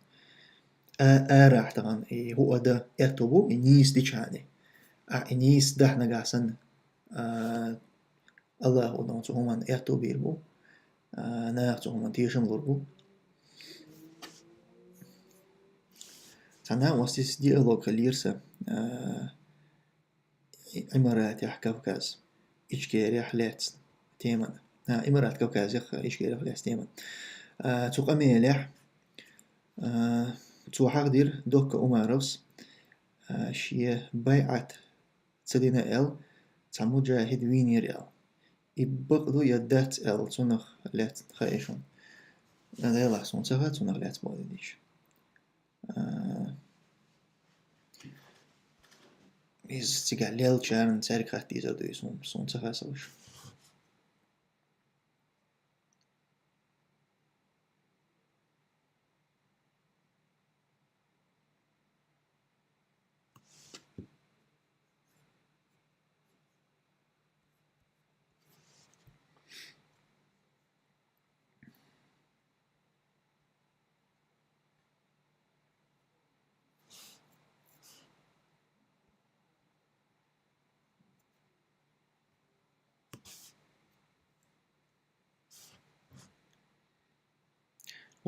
А-, арахь тахана и хӀуъа дан аьтто бу, и нийса дичхьана. Ахь и нийса дахь нагахь санна, а, Аллахо цу хӀуманна аьтто бийр бу, а, наха цу хӀуманна тешам лур бу. Цхьана оццис диалог хилира сан, а, Ӏимаратехь Кавказ, Ичкерехь лаьцна темана. А, Ӏимарат Кавказех Ичкерехь лаьцна темана. А, цу къамелехь, а, цо хьахдира Докка Умаровс, а, шен байӀат ца дина аьлла, цхьа муджахид вийнера аьлла. И бакъ ду я дац аьлла, цунах лаьцна хаьий шуна? Делахь суна ца хаьа цунах лаьцна бакъдерг дийцича. А, иза цигахь леллачарна цаьрга хатта дезар ду иза, суна, суна ца хаьа ца луш.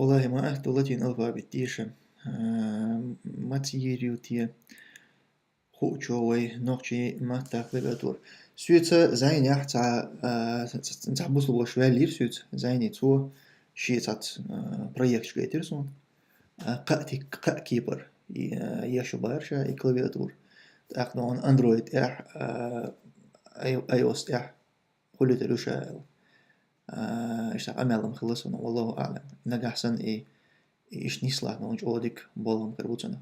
Валлахи, ма аьтту латин алфавит деша, а, маца йийр ю те? кхуучо вай нохчийн маттахь клавиатура. Соьца зӀенехь цхьа, а, ц-, ц-, цхьа бусулба ваша ваьллера соьца зӀене, цо шен цхьацца, а, проекташ гайтира суна. А, кхаа тик-, кхаа кепара, и, а, еш бара ша и клавиатура. ТӀаккха нуна Android тӀехь, а, ай-, iOS тӀехь хуьлуьйтур ю ша аьлла. А, иштта къамел-м хилла суна, валлаху аӀлам. Нагахь санна и, и иштта нислахь, нуна чӀогӀа дика болх-м хир бу цунах.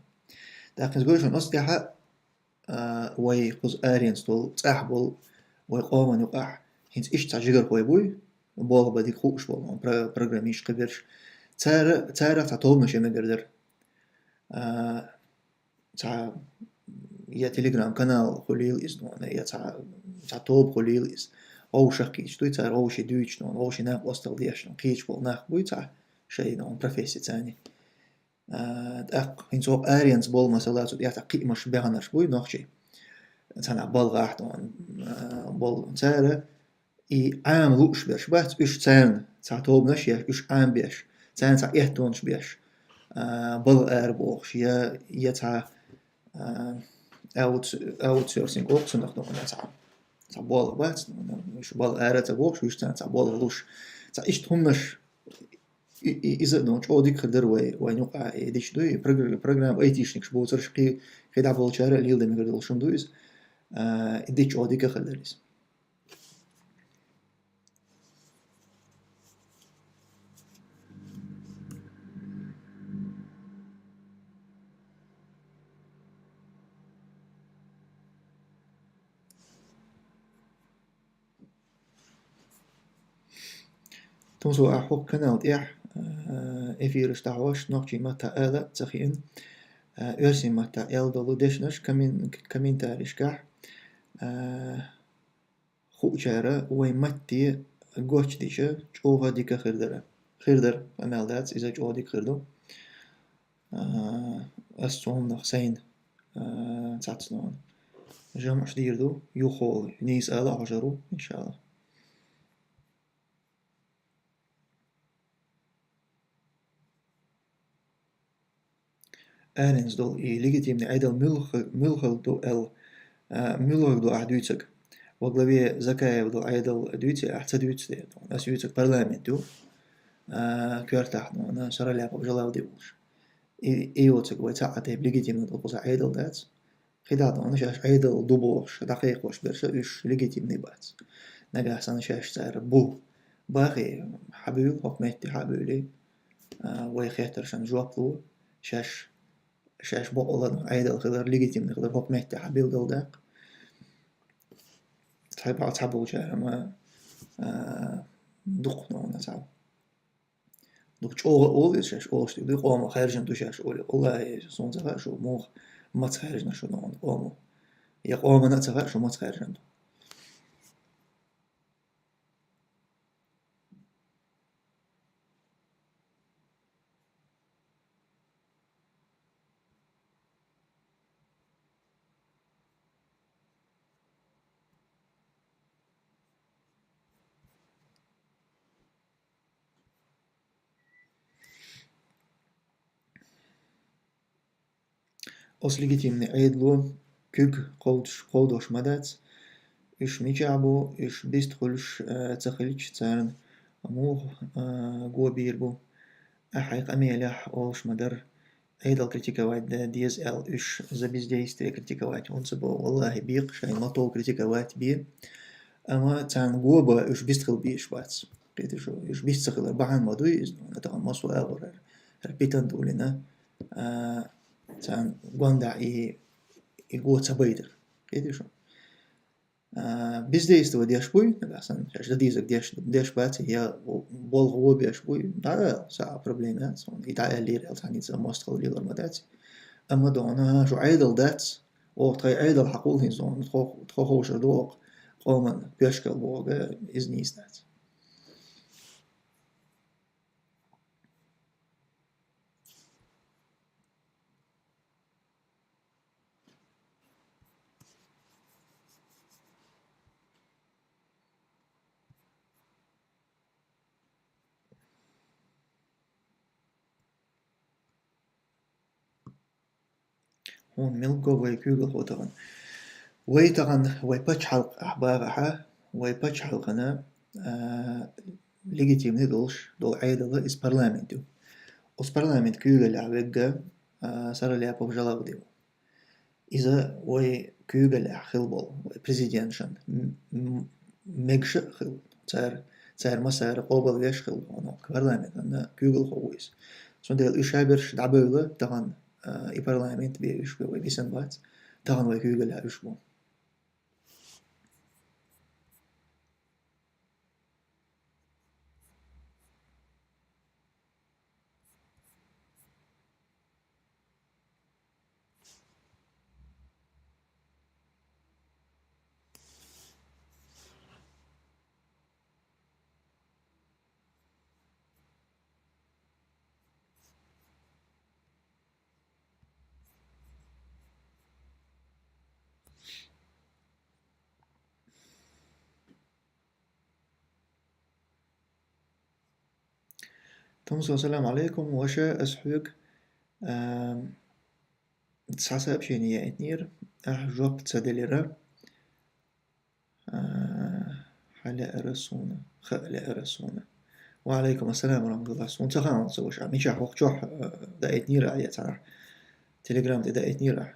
ТӀаккха иза гой шуна оцу тӀехьа, а, вай кхуза аренца долу, цӀахь болу вай къоман юкъахь хӀинца иштта цхьа жигархой буй, болх бан дика хууш болу, нуна про-, программисташ кхиберш. Цара, царах цхьа тобанаш ян мегар дара. А, цхьа я Telegram-канал хуьлийла иза, нуна, я цхьа, цхьа тоба хуьлийла иза. Вовшах кхеташ дуй цара, вовший дуьйцуш, нуна, вовший накъосталла деш, нуна, кхеташ болу нах буй цхьа шайна, нуна, профессия царний. А, тӀаккха хӀинца хӀокху аренца болу, масала, цу тӀехь цхьа кхиамаш баьхнарш буй нохчий. Цхьана балгӀахь, нуна, а, болу цара, и Ӏама лууш берш бац, уьш царна цхьа тобанаш еш, уьш Ӏама беш, царна цхьа эттонаш беш, а, бала ара бохуш, я, я цхьа, а, аутс-, аутсорсинг олу цунах, нуна, цхьа, цхьа болх бац, нуна, уьш бала ара ца бохуш, уьш царна цхьа болх луш, цхьа иштта хӀуманаш, и, и, иза, нуна, чӀогӀа дика хир дара вай, вайн юкъахь и дича дуй, и прогр-, программа айтишникаш боцурш кхи-, кхидӀа болчара а леладан мегар долуш хӀума ду иза, а, и дича чӀогӀа дика хир дара иза. Тхуна со ахь хӀокху канал тӀехь, а, эфираш дӀахьош, нохчийн маттахь ала а ца хиъна, а, оьрсийн маттахь аьлла долу дешнаш коммен-, комментарийшкахь, а, хуучара вайн матте гочдича, чӀогӀа дика хир дара. Хир дара, къамел дац, иза чӀогӀа дика хир ду. А, ас цунах сайна, а, цацнон жамӀаш дийр ду, юххо нийса ала а хьожур ву, иншалла. Аренца долу и легитимный Ӏедал муьлха-, муьлхалла ду аьлла, а, муьлхалла ду ахь дуьйцург? Во главе Закаев долу Ӏедал дуьйций ахь, ца дуьйцу те? Ас юьйцург парламент ю, а, коьртахь, ну, Шараляпов Жалавди волуш. И, и йоцург вай цхьа а тайпа легитимный долу кхузахь Ӏедал дац. КхидӀа, ну, шаьш Ӏедал ду бохуш, дӀакхайкхош берш, уьш легитимный бац. Нагахь санна шаьш цара бу. Бахий, хьабуьйлу, хӀокху метте хьабуьйлий. А, вай хеттаршна жоп ло, шаьш, шаьш бакъволу Ӏедал хилар, легитимный хилар хӀокху метте хьан билгалдаккха. Цхьа баха цхьаболчара ма, а, дукха нуна цхьа. Дукха чӀогӀа олу иза шаьш олуш тӀе дуй, къомо хаьржина ду шаьш олий. Валлахи, суна ца хаьа шу муха, маца хаьржина шу нуна къомо. Я къомана а ца хаьа шу маца хаьржина ду. Оцу легитимный Ӏедало куьг кховдош, кховдош ма дац. Уьш мичахь бу, уьш бист хуьлуш, а, ца хилча, царна муха, а, го бийр бу? Ахьа хьайн къамелехь олуш ма дара, Ӏедал критиковать де-, деза аьлла, уьш за бездействие критиковать хӀунда ца боху? Валлахи, беккха шайн мотов критиковать бе, амма царна го бан уьш бист хила безаш бац. Кхетий шу, уьш бист ца хилар бахьана ма дуй иза, ну, тахана массо а агӀор, хӀара питана тӀулина, а, царна гондахь и, и го ца байтар. Кхетий шу? А, бездейство деш буй, нагахь санна шаьш дан дезарг деш, деш бац, я болх во беш буй, дӀа, схьа проблема яц, и дӀа аьллера аьлла, цхьаьнца мостагӀалла лелар ма дац. Амма дона, шу Ӏедал дац, оха тхайн Ӏедал хьакхул хӀинца, тхо, тхо ховшар ду оха, къоман пешкал боху, иза нийса дац. Хьуна мел го вай куьйгалхо тахана. Вай тахана, вай пачхьалкх ахь багӀахьа, вай пачхьалкхана, а, легитимный долуш долу Ӏедал иза парламент ю. Оцу парламент куьйгаллехь вегга, а, Сараляпов Жалавди ву. Иза вай куьйгаллехь хила болу, вай президентшан м-, м-, мегаш а хила. Цара, цара массара къобалвеш хила болу, парламентана куьйгалхо ву иза. Цундела уьш шаберш дӀабевлла тахана, а, и парламент бен уьш бен вай бисина бац, тахана вай куьйгаллехь уьш бу. Тумсо, салам алейкум, ваша, ас хьоьга, ам, цхьа сообщение яйтнера, ахь жоп ца делира. А, хьан лаьара суна, хаа лаьара суна. Ва алейкум ассалам ва рахматуллах. Суна ца хаьа ца ваша. Мичахь воккхачохь, а, даийтнера ахь я цхьанахь. Телеграм тӀе даийтнера ахь.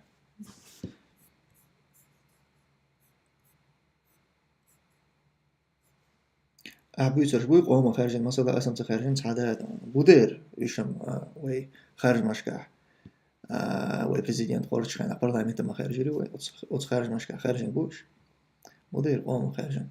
Ахь буьйцурш буй къоман хаьржина, масала, аса-м ца хаьржина, цхьа дада. Бу дера, уьш-м, а, вай харжамашкахь, а, вай президент кхорчу хенахь парламентан ма хаьржира вай, оцу, оцу харжамашкахь хаьржина бу уьш. Бу дера къоман хаьржина.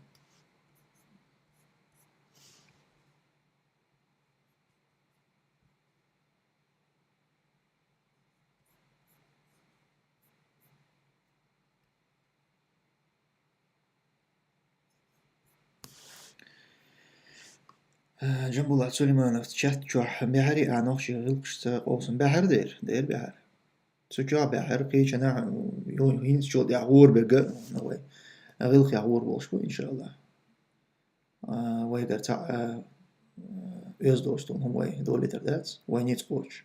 Э, Джамбулат Сулейманов чат чохь баьхьарий а нохчийн гӀиллакхашца къовсам? Баьхьар дера, дера баьхьар. Цу чохь баьхьар, кхечанахь, ю-, хӀинца чул тӀаьхьа гӀур берг, ну, вай гӀиллакхех гӀур болуш бу, иншаллах. А, вайгара цхьаъ, а, оьзда долуш долу хӀума вай долуьйтур дац, вай ницкъ кхочуш.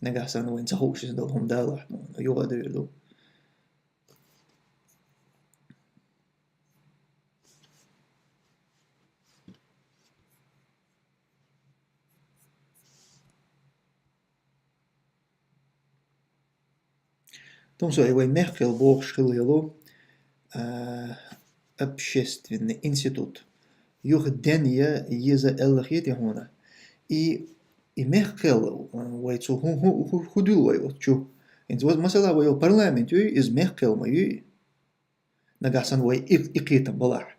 Нагахь санна вайна ца хууш иза долу хӀума далахь, ну, юха а девр ду. Тумсо, и вай мехкан кхел бохуш хилла йолу, а, общественный институт. Юха ден я еза аьлла хетий хьуна? И, и мехкан кхел, а, вай цу хӀун, хӀун, хӀун, хӀун дуьллу вай оцу чу? ХӀинца ва-, масала, вай йолу парламент юй, иза мехкан кхел ма юй? Нагахь санна вай и, и кхетам балахь,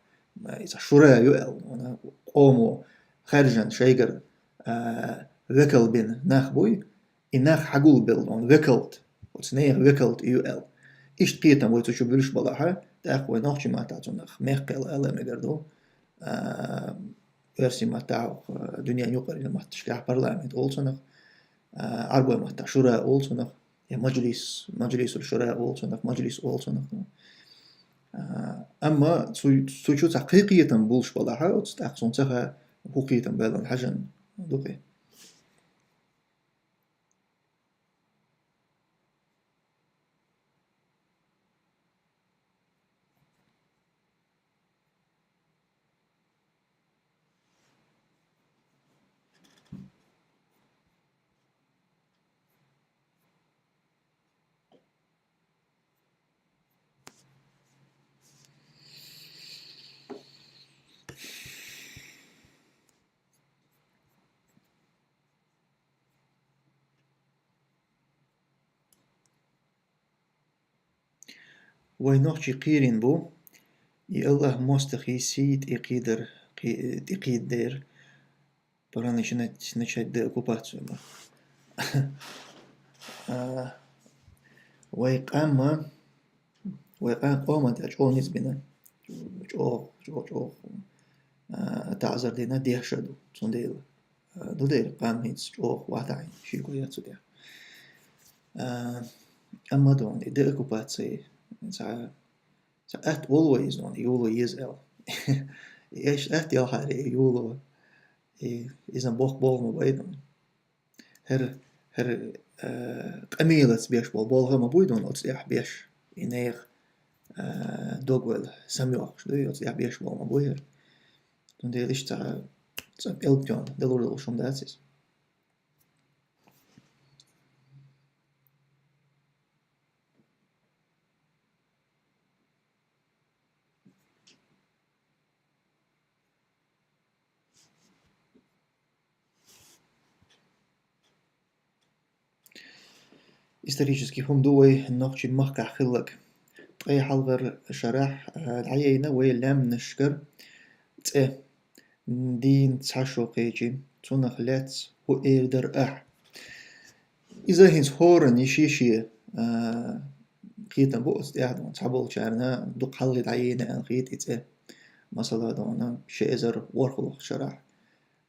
иза шура ю аьлла, вана къомо хаьржина шайгара, а, векал бина нах буй, и нах хьагулбелла, вана векалт, оцу нехан векалт ю аьлла. Иштта кхетам вай цу чу буьлуш балахьа, тӀаккха вай нохчийн маттахь цунах мехкан кхел ала мегар ду, а, оьрсийн маттахь, а, дуьненан юкъараллин матташкахь парламент олу цунах, а, Ӏарбойн маттахь шура олу цунах, я маджлис, маджлисул шура олу цунах, маджлис олу цунах. А, амма цу, цу чу цхьа кхин кхетам буьлуш балахьа, оцу тӀаккха суна ца хаьа, хӀун кхетам белла хьажан ду кхин. Вай нохчий кхийрина бу, и Аллах мостагӀий сий тӀекхийдар, кхи-, тӀекхийдер, пора начинать, начать деоккупацию ма. А, вай къамма, вай къа-, къоман тӀехь чӀогӀа ницкъ бина, чӀогӀа, чӀогӀа, чӀогӀа, а, таӀзар дина, дехша ду, цундела. А, ду дера, къам хӀинца чӀогӀа ватахьийна, шийко яц цу тӀехь. А, амма дон, и деоккупаци, цхьа, цхьа атта волу вай иза дон, йоло еза аьлла. И эш атта ялхьаре, йоло, и иза боккха болу ма бай дон. ХӀара, ХӀара, э, къамелаца беш бола болх ма буй дона, оцу тӀехь беш, и нехан, э, дог вала самайоккхуш дуй, оцу тӀехь беш бола ма буй хӀара. Цундела иштта цхьа, цхьа пӀелг тоьхна далур долуш хӀума дац иза. Исторически хӀума ду вай нохчийн махкахь хилларг. Ткъе хьалхара шарахь, а, дӀаяйна вай лаьмнашкара цӀе, дийна цхьа шо кхечи, цунах лаьцна хӀун эр дара ахь. Иза хӀинца хӀоранна шен-шен, а, кхетам бу оцу тӀехь, дона, цхьаболчарна дукха хьалхе дӀаяйна аьлла хета и цӀе. Масала, дона, ши эзар ворхӀалгӀачу шарахь,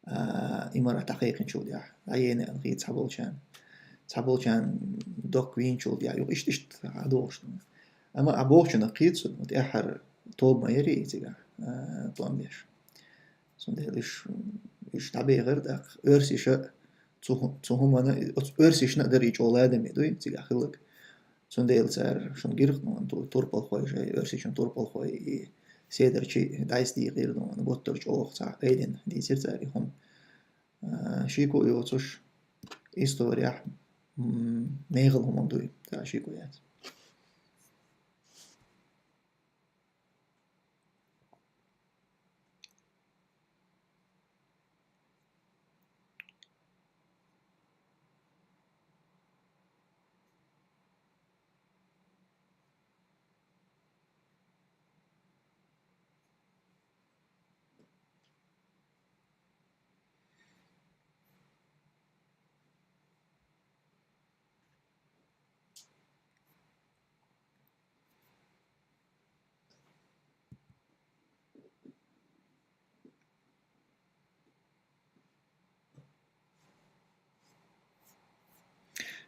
а, имарат дӀакхайкхинчул тӀаьхьа дӀаяйна аьлла хета цхьаболчарна. Цхьаболчарна доккха вийначул тӀаьхьа юха иштта-иштта дӀадохуш ду. Амма а бохучунах кхета со, тӀаьххьара тоба ма яра и цигахь, а, тӀом беш. Цундела уьш, уьш дӀабехира тӀаккха оьрсаша цу хӀу-, цу хӀуманна, оцу оьрсашна а дара и чӀогӀа ладаме дуй, цигахь хилларг. Цундела цара шуна гира, ну, ту-, турпалхой шай, оьрсичун турпалхой и седарчий дӀасадийкъира, ну, готтар чӀогӀа цхьа айдина дийцира цара и хӀума. А, шеко а йоцуш, историяхь, м, мехала хӀума дуй, цара шеко яц.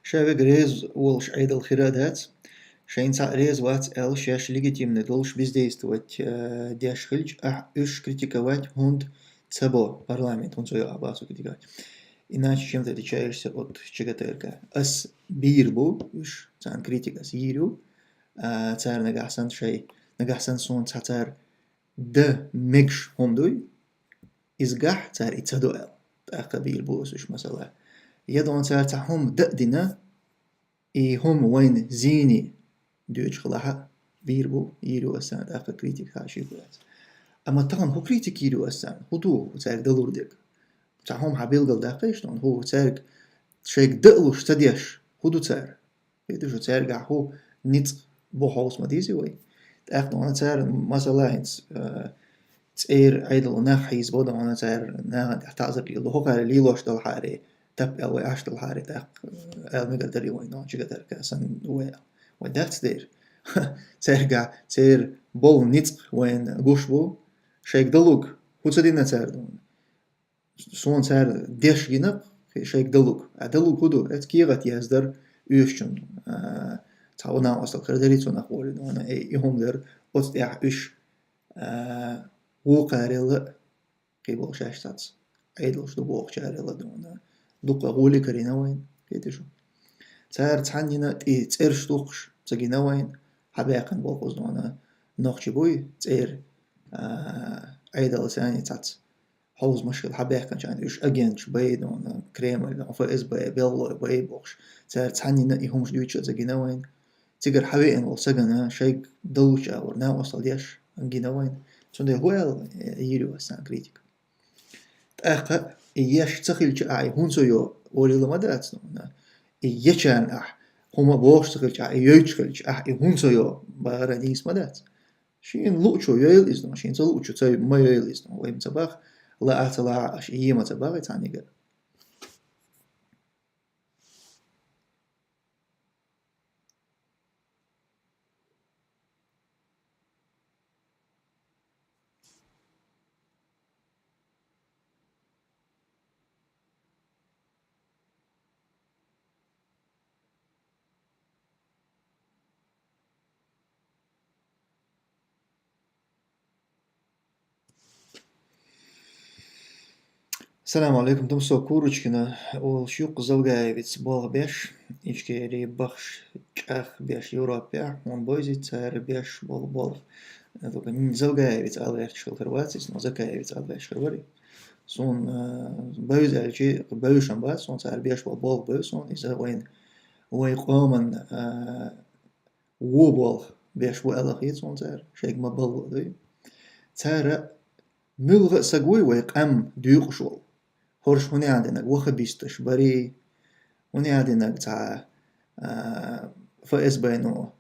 Ша вега реза волуш Ӏедал хир а дац, шайна цхьаъ реза вац аьлла, шаьш легитимный долуш бездействовать, э, деш хилча, ахь уьш критиковать хӀунда ца бо, парламент хӀунда ца йо ахь бах цо критиковать. Иначе чем ты отличаешься от ЧГТРК? Ас бийр бу уьш, царна критика ас йийр ю, а, цара нагахь санна шай, нагахь санна суна цхьа цара дан мегаш хӀума дуй, иза гахь цара и ца до аьлла, тӀаккха бийр бу ас уьш масала. Я дона цара цхьа хӀума дан а дина, и хӀума вайна зийна доьчу хилахь а, бийр бу, йийр ю ас царна тӀаккха критика, хьан шеко яц. Амма тахана хӀун критика йийр ю ас царна? ХӀун ду цаьрга далур дерг? Цхьа хӀума хьан билгал даккхийша дона, хӀун цаьрга шайга дан а луш ца деш, хӀун ду цара? Кхеташ ду, цаьргахь хӀун ницкъ бу хьовса ма дезий вай. ТӀаккха дона цара, масала, хӀинца, э, цӀера Ӏедало нах хьийзабо дона, цара нахана тӀехь таӀзар лело, хӀокхара лелош далахьара, тап аьлла вай Ӏаш далахьара, тӀаккха, э, аьлла мегар дарий вайна, дона, ЧГТРК санна вай аьлла. Вай дац дера. Цаьргахь, церан болу ницкъ вайна гуш бу, шайга далург хӀун ца дина цара дона? Суна цара деш гина, шайга далург. А далург хӀун ду? Эцу кехат яздар оьшучун, а, цхьа вон накъостал хир дарий цунах олий дона, э, и хӀума дара, оцу тӀехь уьш, а, вукхарел а, кхин болу шаьш цац Ӏедалш ду бохучарел а дона, дукха гӀоле карийна вайна, кхеташ ду. Цара цхьаннина тӀе цӀераш тухуш ца гина вайна, хьабаьккхина болу кхуза дона нохчий буй, цӀера, а, Ӏедал санна цац хьовзамаш хила хьабаьккхинчарна, уьш агенташ бай дона, Кремль дона, ФСБ, беллой бай бохуш, цара цхьаннина и хӀумаш дуьйцуш а ца гина вайна. Цигара хьавеана волу сагана шайга далучу агӀор накъостал деш гина вайна. Цундела хӀун аьлла, э, йийр ю ас царна критика? ТӀаккха и еш ца хилча, ахь и хӀунда ца йо олийла ма дац, ну, и ечарна ахь хӀума бохуш ца хилча, ахь и йойтуш хилча, ахь и хӀунда ца йо бахара нийса ма дац. Шена луучо йойла иза, ну, шена ца луучо ца, ма йойла иза, ну, вай ма ца баха, лаа а ца лаахь, аша и е ма ца баха цхьаннигара. Салам алейкум, тумсо Курочкина олуш ю-кх Завгаевица болх беш, Ичкери бахаш чӀагӀбеш Европехь, хьуна бовзийта цара беш болу болх. Завгаевица ала гӀерташ хилла хир вац иза, но Закаевица ала гӀерташ хир вара. Суна, а, бовза аьлча, бовзаш-м бац, суна цара беш болу болх бевза суна, иза вайна, вай къоман, а, вон болх беш бу аьлла хета суна цара, шайга ма-балло дуй. Цара муьлхха а саг вуй вай къам дуьйкъуш волу. ХӀорш хӀун яа динарг, ваххабисташ барий, хӀун яа динарг цхьа, а, ФСБ-но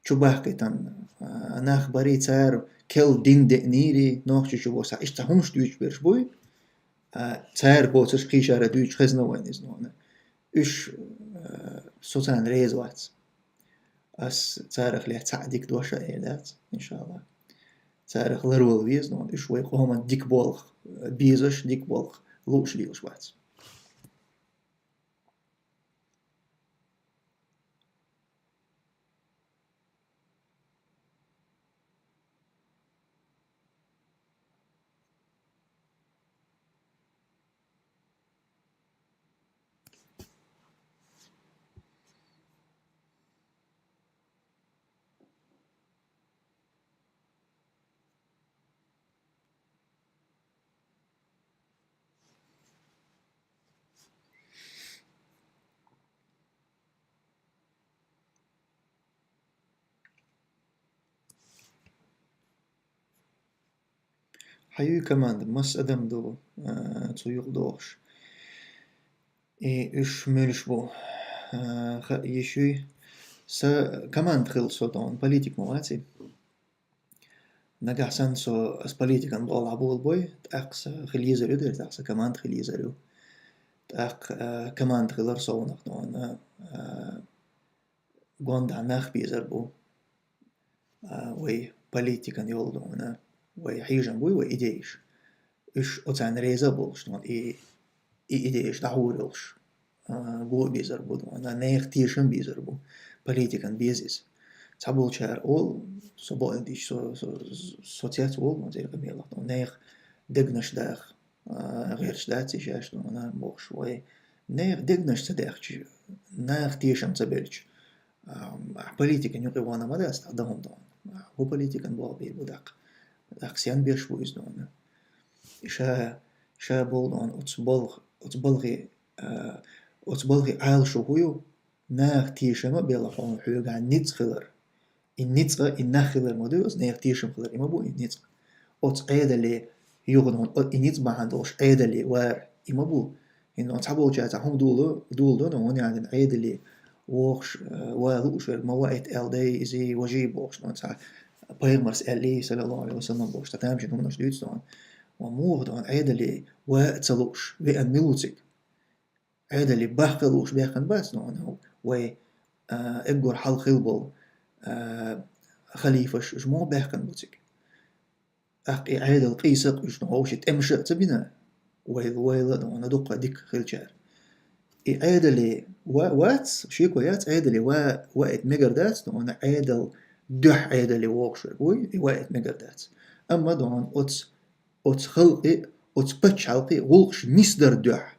чу бахкийтина, а, нах барий, цара керла дин деънийрий, Нохчийчу боху цхьа, иштта цхьа хӀумаш дуьйцуш берш буй, а, цара боцурш кхийчара дуьйцуш хезна вайна иза нуна. Уьш, а, со царна реза вац. Ас царах лаьцна цхьа а дика дош а эр дац, иншаллах. Царах ларвала веза нуна, уьш вай къоман дика болх, а, безаш, дика болх лууш лелаш бац. Хьан юй команда, маса адам ду, а, цу юкъа дохуш? И уьш муьлш бу, а, хаа йиш юй? Сан команда хилла со тхуна, политик ма ваций. Нагахь санна со, ас политикан боху болу бой, тӀаккха сан хила езар ю дера, тӀаккха сан команда хила езар ю. ТӀаккха, а, команда хилар совнах тхуна, а, гондахь нах безар бу. А, вай политикан йолу дуьйна, вай хьежам буй, вай идейш. Уьш оцарна реза а болуш дуьйна, и, и идейш дӀахьур йолуш, а, го а безар бу дуьйна, нехан тешам безар бу. Политикан беза иза. Цхьаболчара олу, со бакъдерг дийцича, со, со, со цец волу, ма церан къамелах дуьйна, нехан дегнаш даха, а, гӀерташ дац и шаьш дуьйна, бохуш вай. Нехан дегнаш ца даьхча, наха тешам ца белча, а, ахь политикан юкъе вахана ма дац, тӀаккха дан хӀума дан. Ахь хӀун политикан болх бийр бу тӀаккха? ТӀаккха сен беш бу иза дуьйна? Ша, ша болу дуьйна оцу балха, оцу балхе, а, оцу балхе Ӏалашо хӀун ю? Наха тешам а белахь хьуна хьоьгахь ницкъ хилар. И ницкъ, и нах хилар ма ду, оцу нехан тешам хилар, и ма бу и ницкъ. Оцу Ӏедале юханахула, о, и ницкъ бахьана долуш Ӏедале вар, и ма бу. ХӀинца цхьаболчара цхьа хӀума дула, дула ду, но хӀунда аьлла Ӏедале вохуш, э, ва лууш верг ма ваийта аьлла дай, изий, важий бохуш, но цхьа пайхамарс аьллий, саллаллаху алейхи ва саллям, бохуш, цхьа тамашийна хӀуманаш дуьйцу тхуна. Ва муха тхуна Ӏедале ва а ца лууш, веана мила ву цига? Ӏедале бахка лууш баьккхина бац, но вай, а, эггур хьалха хилла болу, а, халифаш, уьш муха баьккхина бу цига? ТӀаккха и Ӏедал къийса а къуьйсуш, вовшийн тӀемаша а ца бина, вайла, вайла а дуьйна дуккха дика хилчара. И Ӏедале ва-, вац, шеко яц, Ӏедале ва-, ваийта мегар дац, дуьйна Ӏедал дуьхьа Ӏедале вогӀуш верг вуй, и ваийта мегар дац. Амма дуьйна оцу, оцу халкъе, оцу пачхьалкхе гӀуллакхаш нисдар дуьхьа.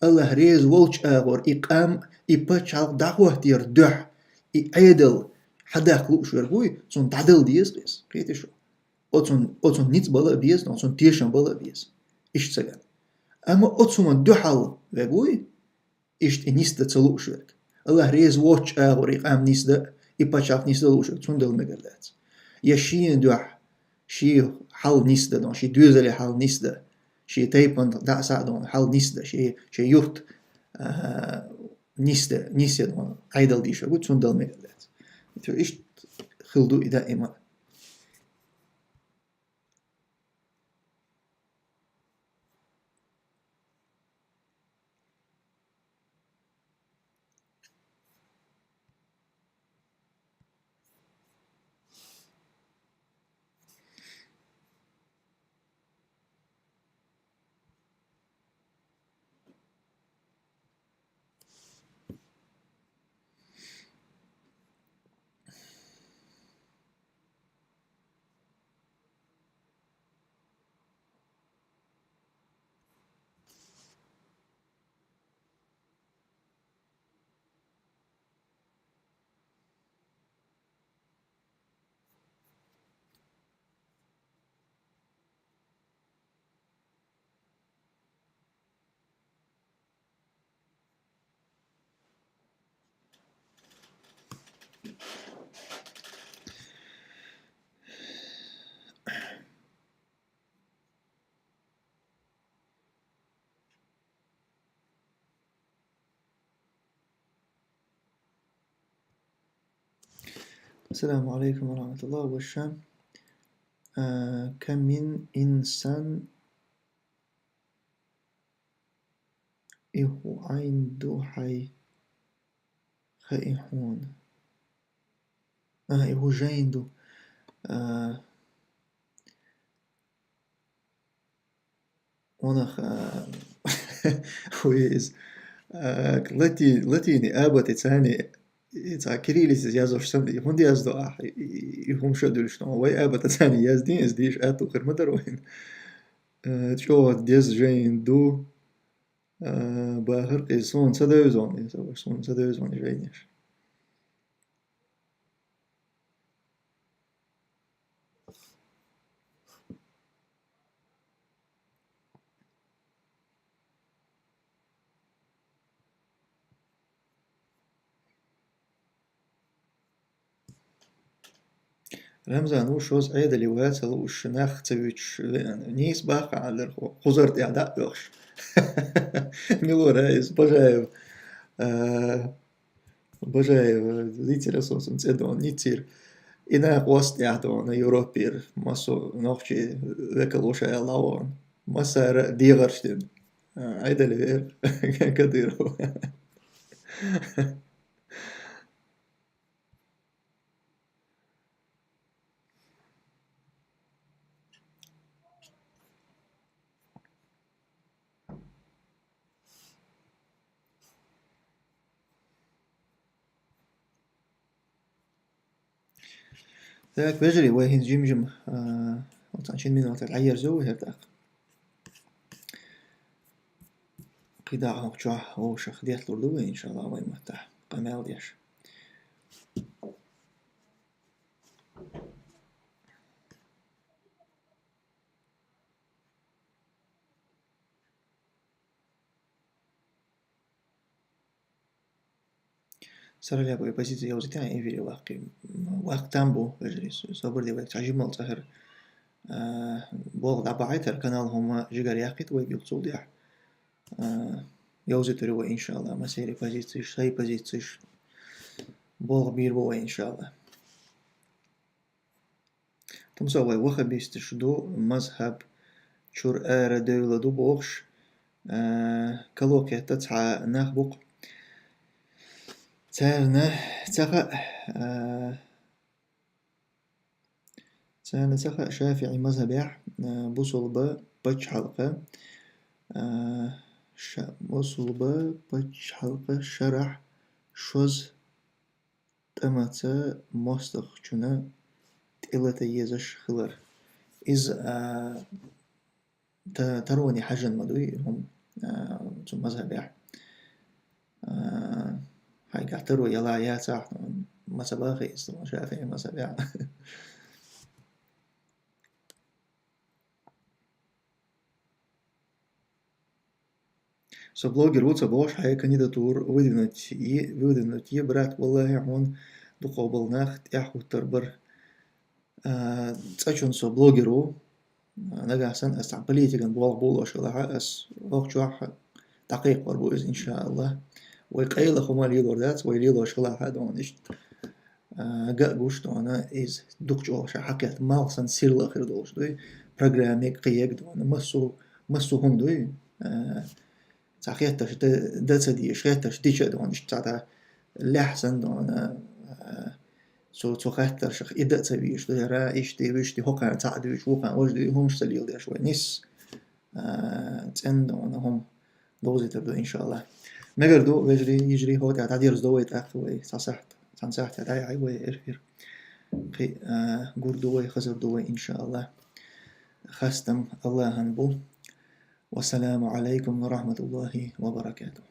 Аллах реза волчу агӀор и къам, и пачхьалкх дӀахӀоттаяр дуьхьа, и Ӏедал хьадаккха лууш верг вуй, цунна дӀадала деза иза, кхетий шу? Оцунна, оцунна ницкъ бала а беза, оцунна тешам бала а беза. Иштта ца гана. Амма оцу хӀуманна дуьхьал верг вуй, иштта и нисдан ца лууш верг. Аллах реза воцучу агӀор и къам нисдан, и пачхьалкх нисдан лууш верг, цунна дала мегар дац. Я шена дуьхьа, шен хьал нисдан, шен доьзале хьал нисдан, шен тайпана дӀа а схьа а дуьйна хьал нисдан, шен, шен юрт, а, нисдан, нисъян дуьйна Ӏедал дийшар ву, цунна дала мегар дац. Цо иштта хила ду и даима. السلام عليكم ورحمة الله وبركاته. آه، كم من إنسان إهو عنده حي خائحون. آه، إهو جيندو. آه، Онах, а, уйз, а, лати-, латини абат ицани, ица кириллицаца яздеш санна, хӀунда яздо ахь, и, и, и хӀума ша дуьллуш ду. Вай абат ицани яздин, из дийша аьтту хир ма дара вайна. Э, чӀогӀа деза жайна ду, а, бахар къе суна ца девзон, и ца ваш суна ца девзон жайнаш. Рамзан, ву шозза Ӏедале вац, хӀаллакьаш нах ца вуьтуш веана. Нийса баккха Ӏаллар ху-, хузар тӀехь дӀа а оьхуш. Милора иза, Бажаев. А, Бажаев, дийцира со цун цӀе дона, ниццира. И накъост тӀехь дона, Европера, массо нохчий векал ву ша аьлла вон. Массара дегӀарш дина. А, Ӏедале вера Кадыров. Так, вежарий, вай хӀинца жим-жим, а, оцу шин минута дӀаерзо вай хӀара тӀаккха. КхидӀа хӀокху чохь вовшах детталур ду вай, иншалла, вай маттахь къамел деш. Сараляб вай позиция йовзийтина эфире ваккхий. Ваккха там бу, вежарий, собар де вай, цхьа жимал цӀа хӀара, а, болх дӀабахьийтара, канал хӀума жигара яьккхийта вай билла цул тӀехь. А, йовзийтур ю вай, иншалла, массеран позицеш, сайн позицеш. Болх бийр бу вай, иншалла. Тумсо вай ваххабисташ ду, мазхӀаб чуьра ара девлла ду бохуш, а, кало кхетта цхьа нах бу-кх. Царна ца хаьа, а, царна ца хаьа ШафиӀи мазхӀабехь, а, бусулба пачхьалкха, а, ша-, бусулба пачхьалкха шарахь шозза тӀамаца мостагӀчунна тӀелата езаш хилар. Иза, а, та-, тароне хьаьжжина ма дуй хӀума, а, цу мазхӀабехь. А, хьайгахь таро яла яцахь, ма ца бахий иза, ШафиӀи мазхӀабехь. Со блогер ву ца бохуш, хьайн кандидатуру выдвинуть е, выдвинуть е, брат, валлахӀи, хьуна дукхахболу нах тӀаьхьахӀуттур бара. А, цкъачунна со блогер ву. А, нагахь санна ас цхьана политикан болх болош хилахь, ас хӀокху чохь дӀакхайкхор бу иза, иншааллахӀ. Вай къайла хӀума лелор дац, вай лелош хилахь а дона иштта. А, ган а гуш дона, иза дукха чӀогӀа ша хьакхетта, малх санна сирла хир долуш дуй, программега кхиега дона, массо, массо хӀума дуй, а, цхьа хеттарш дан, дан ца дезаш, хеттарш дича а дона, иштта цхьа лаьхьа санна дона, а, цу, цу хеттаршах и дан а ца везаш дуй, ара, иштта, вуьшта, хӀокхарна цхьаъ дуьйцуш, вукхарна важа дуьйцуш, хӀумаш ца леладеш вай нис. А, цӀена дона хӀума довзуьйтур ду, иншалла. Мегар ду, вежарий, йижарий, хӀокху тӀехь дӀадерзадо вай тӀаккха вай, цхьа сахьт, цхьана сахьтехь дӀаяхьа вай эфир. Кхин, а, гур ду вай, хазар ду вай, иншалла. Хастам АллахӀан бу. Вассаламу Ӏалайкум ва рахматуллахӀи ва баракатухӀ.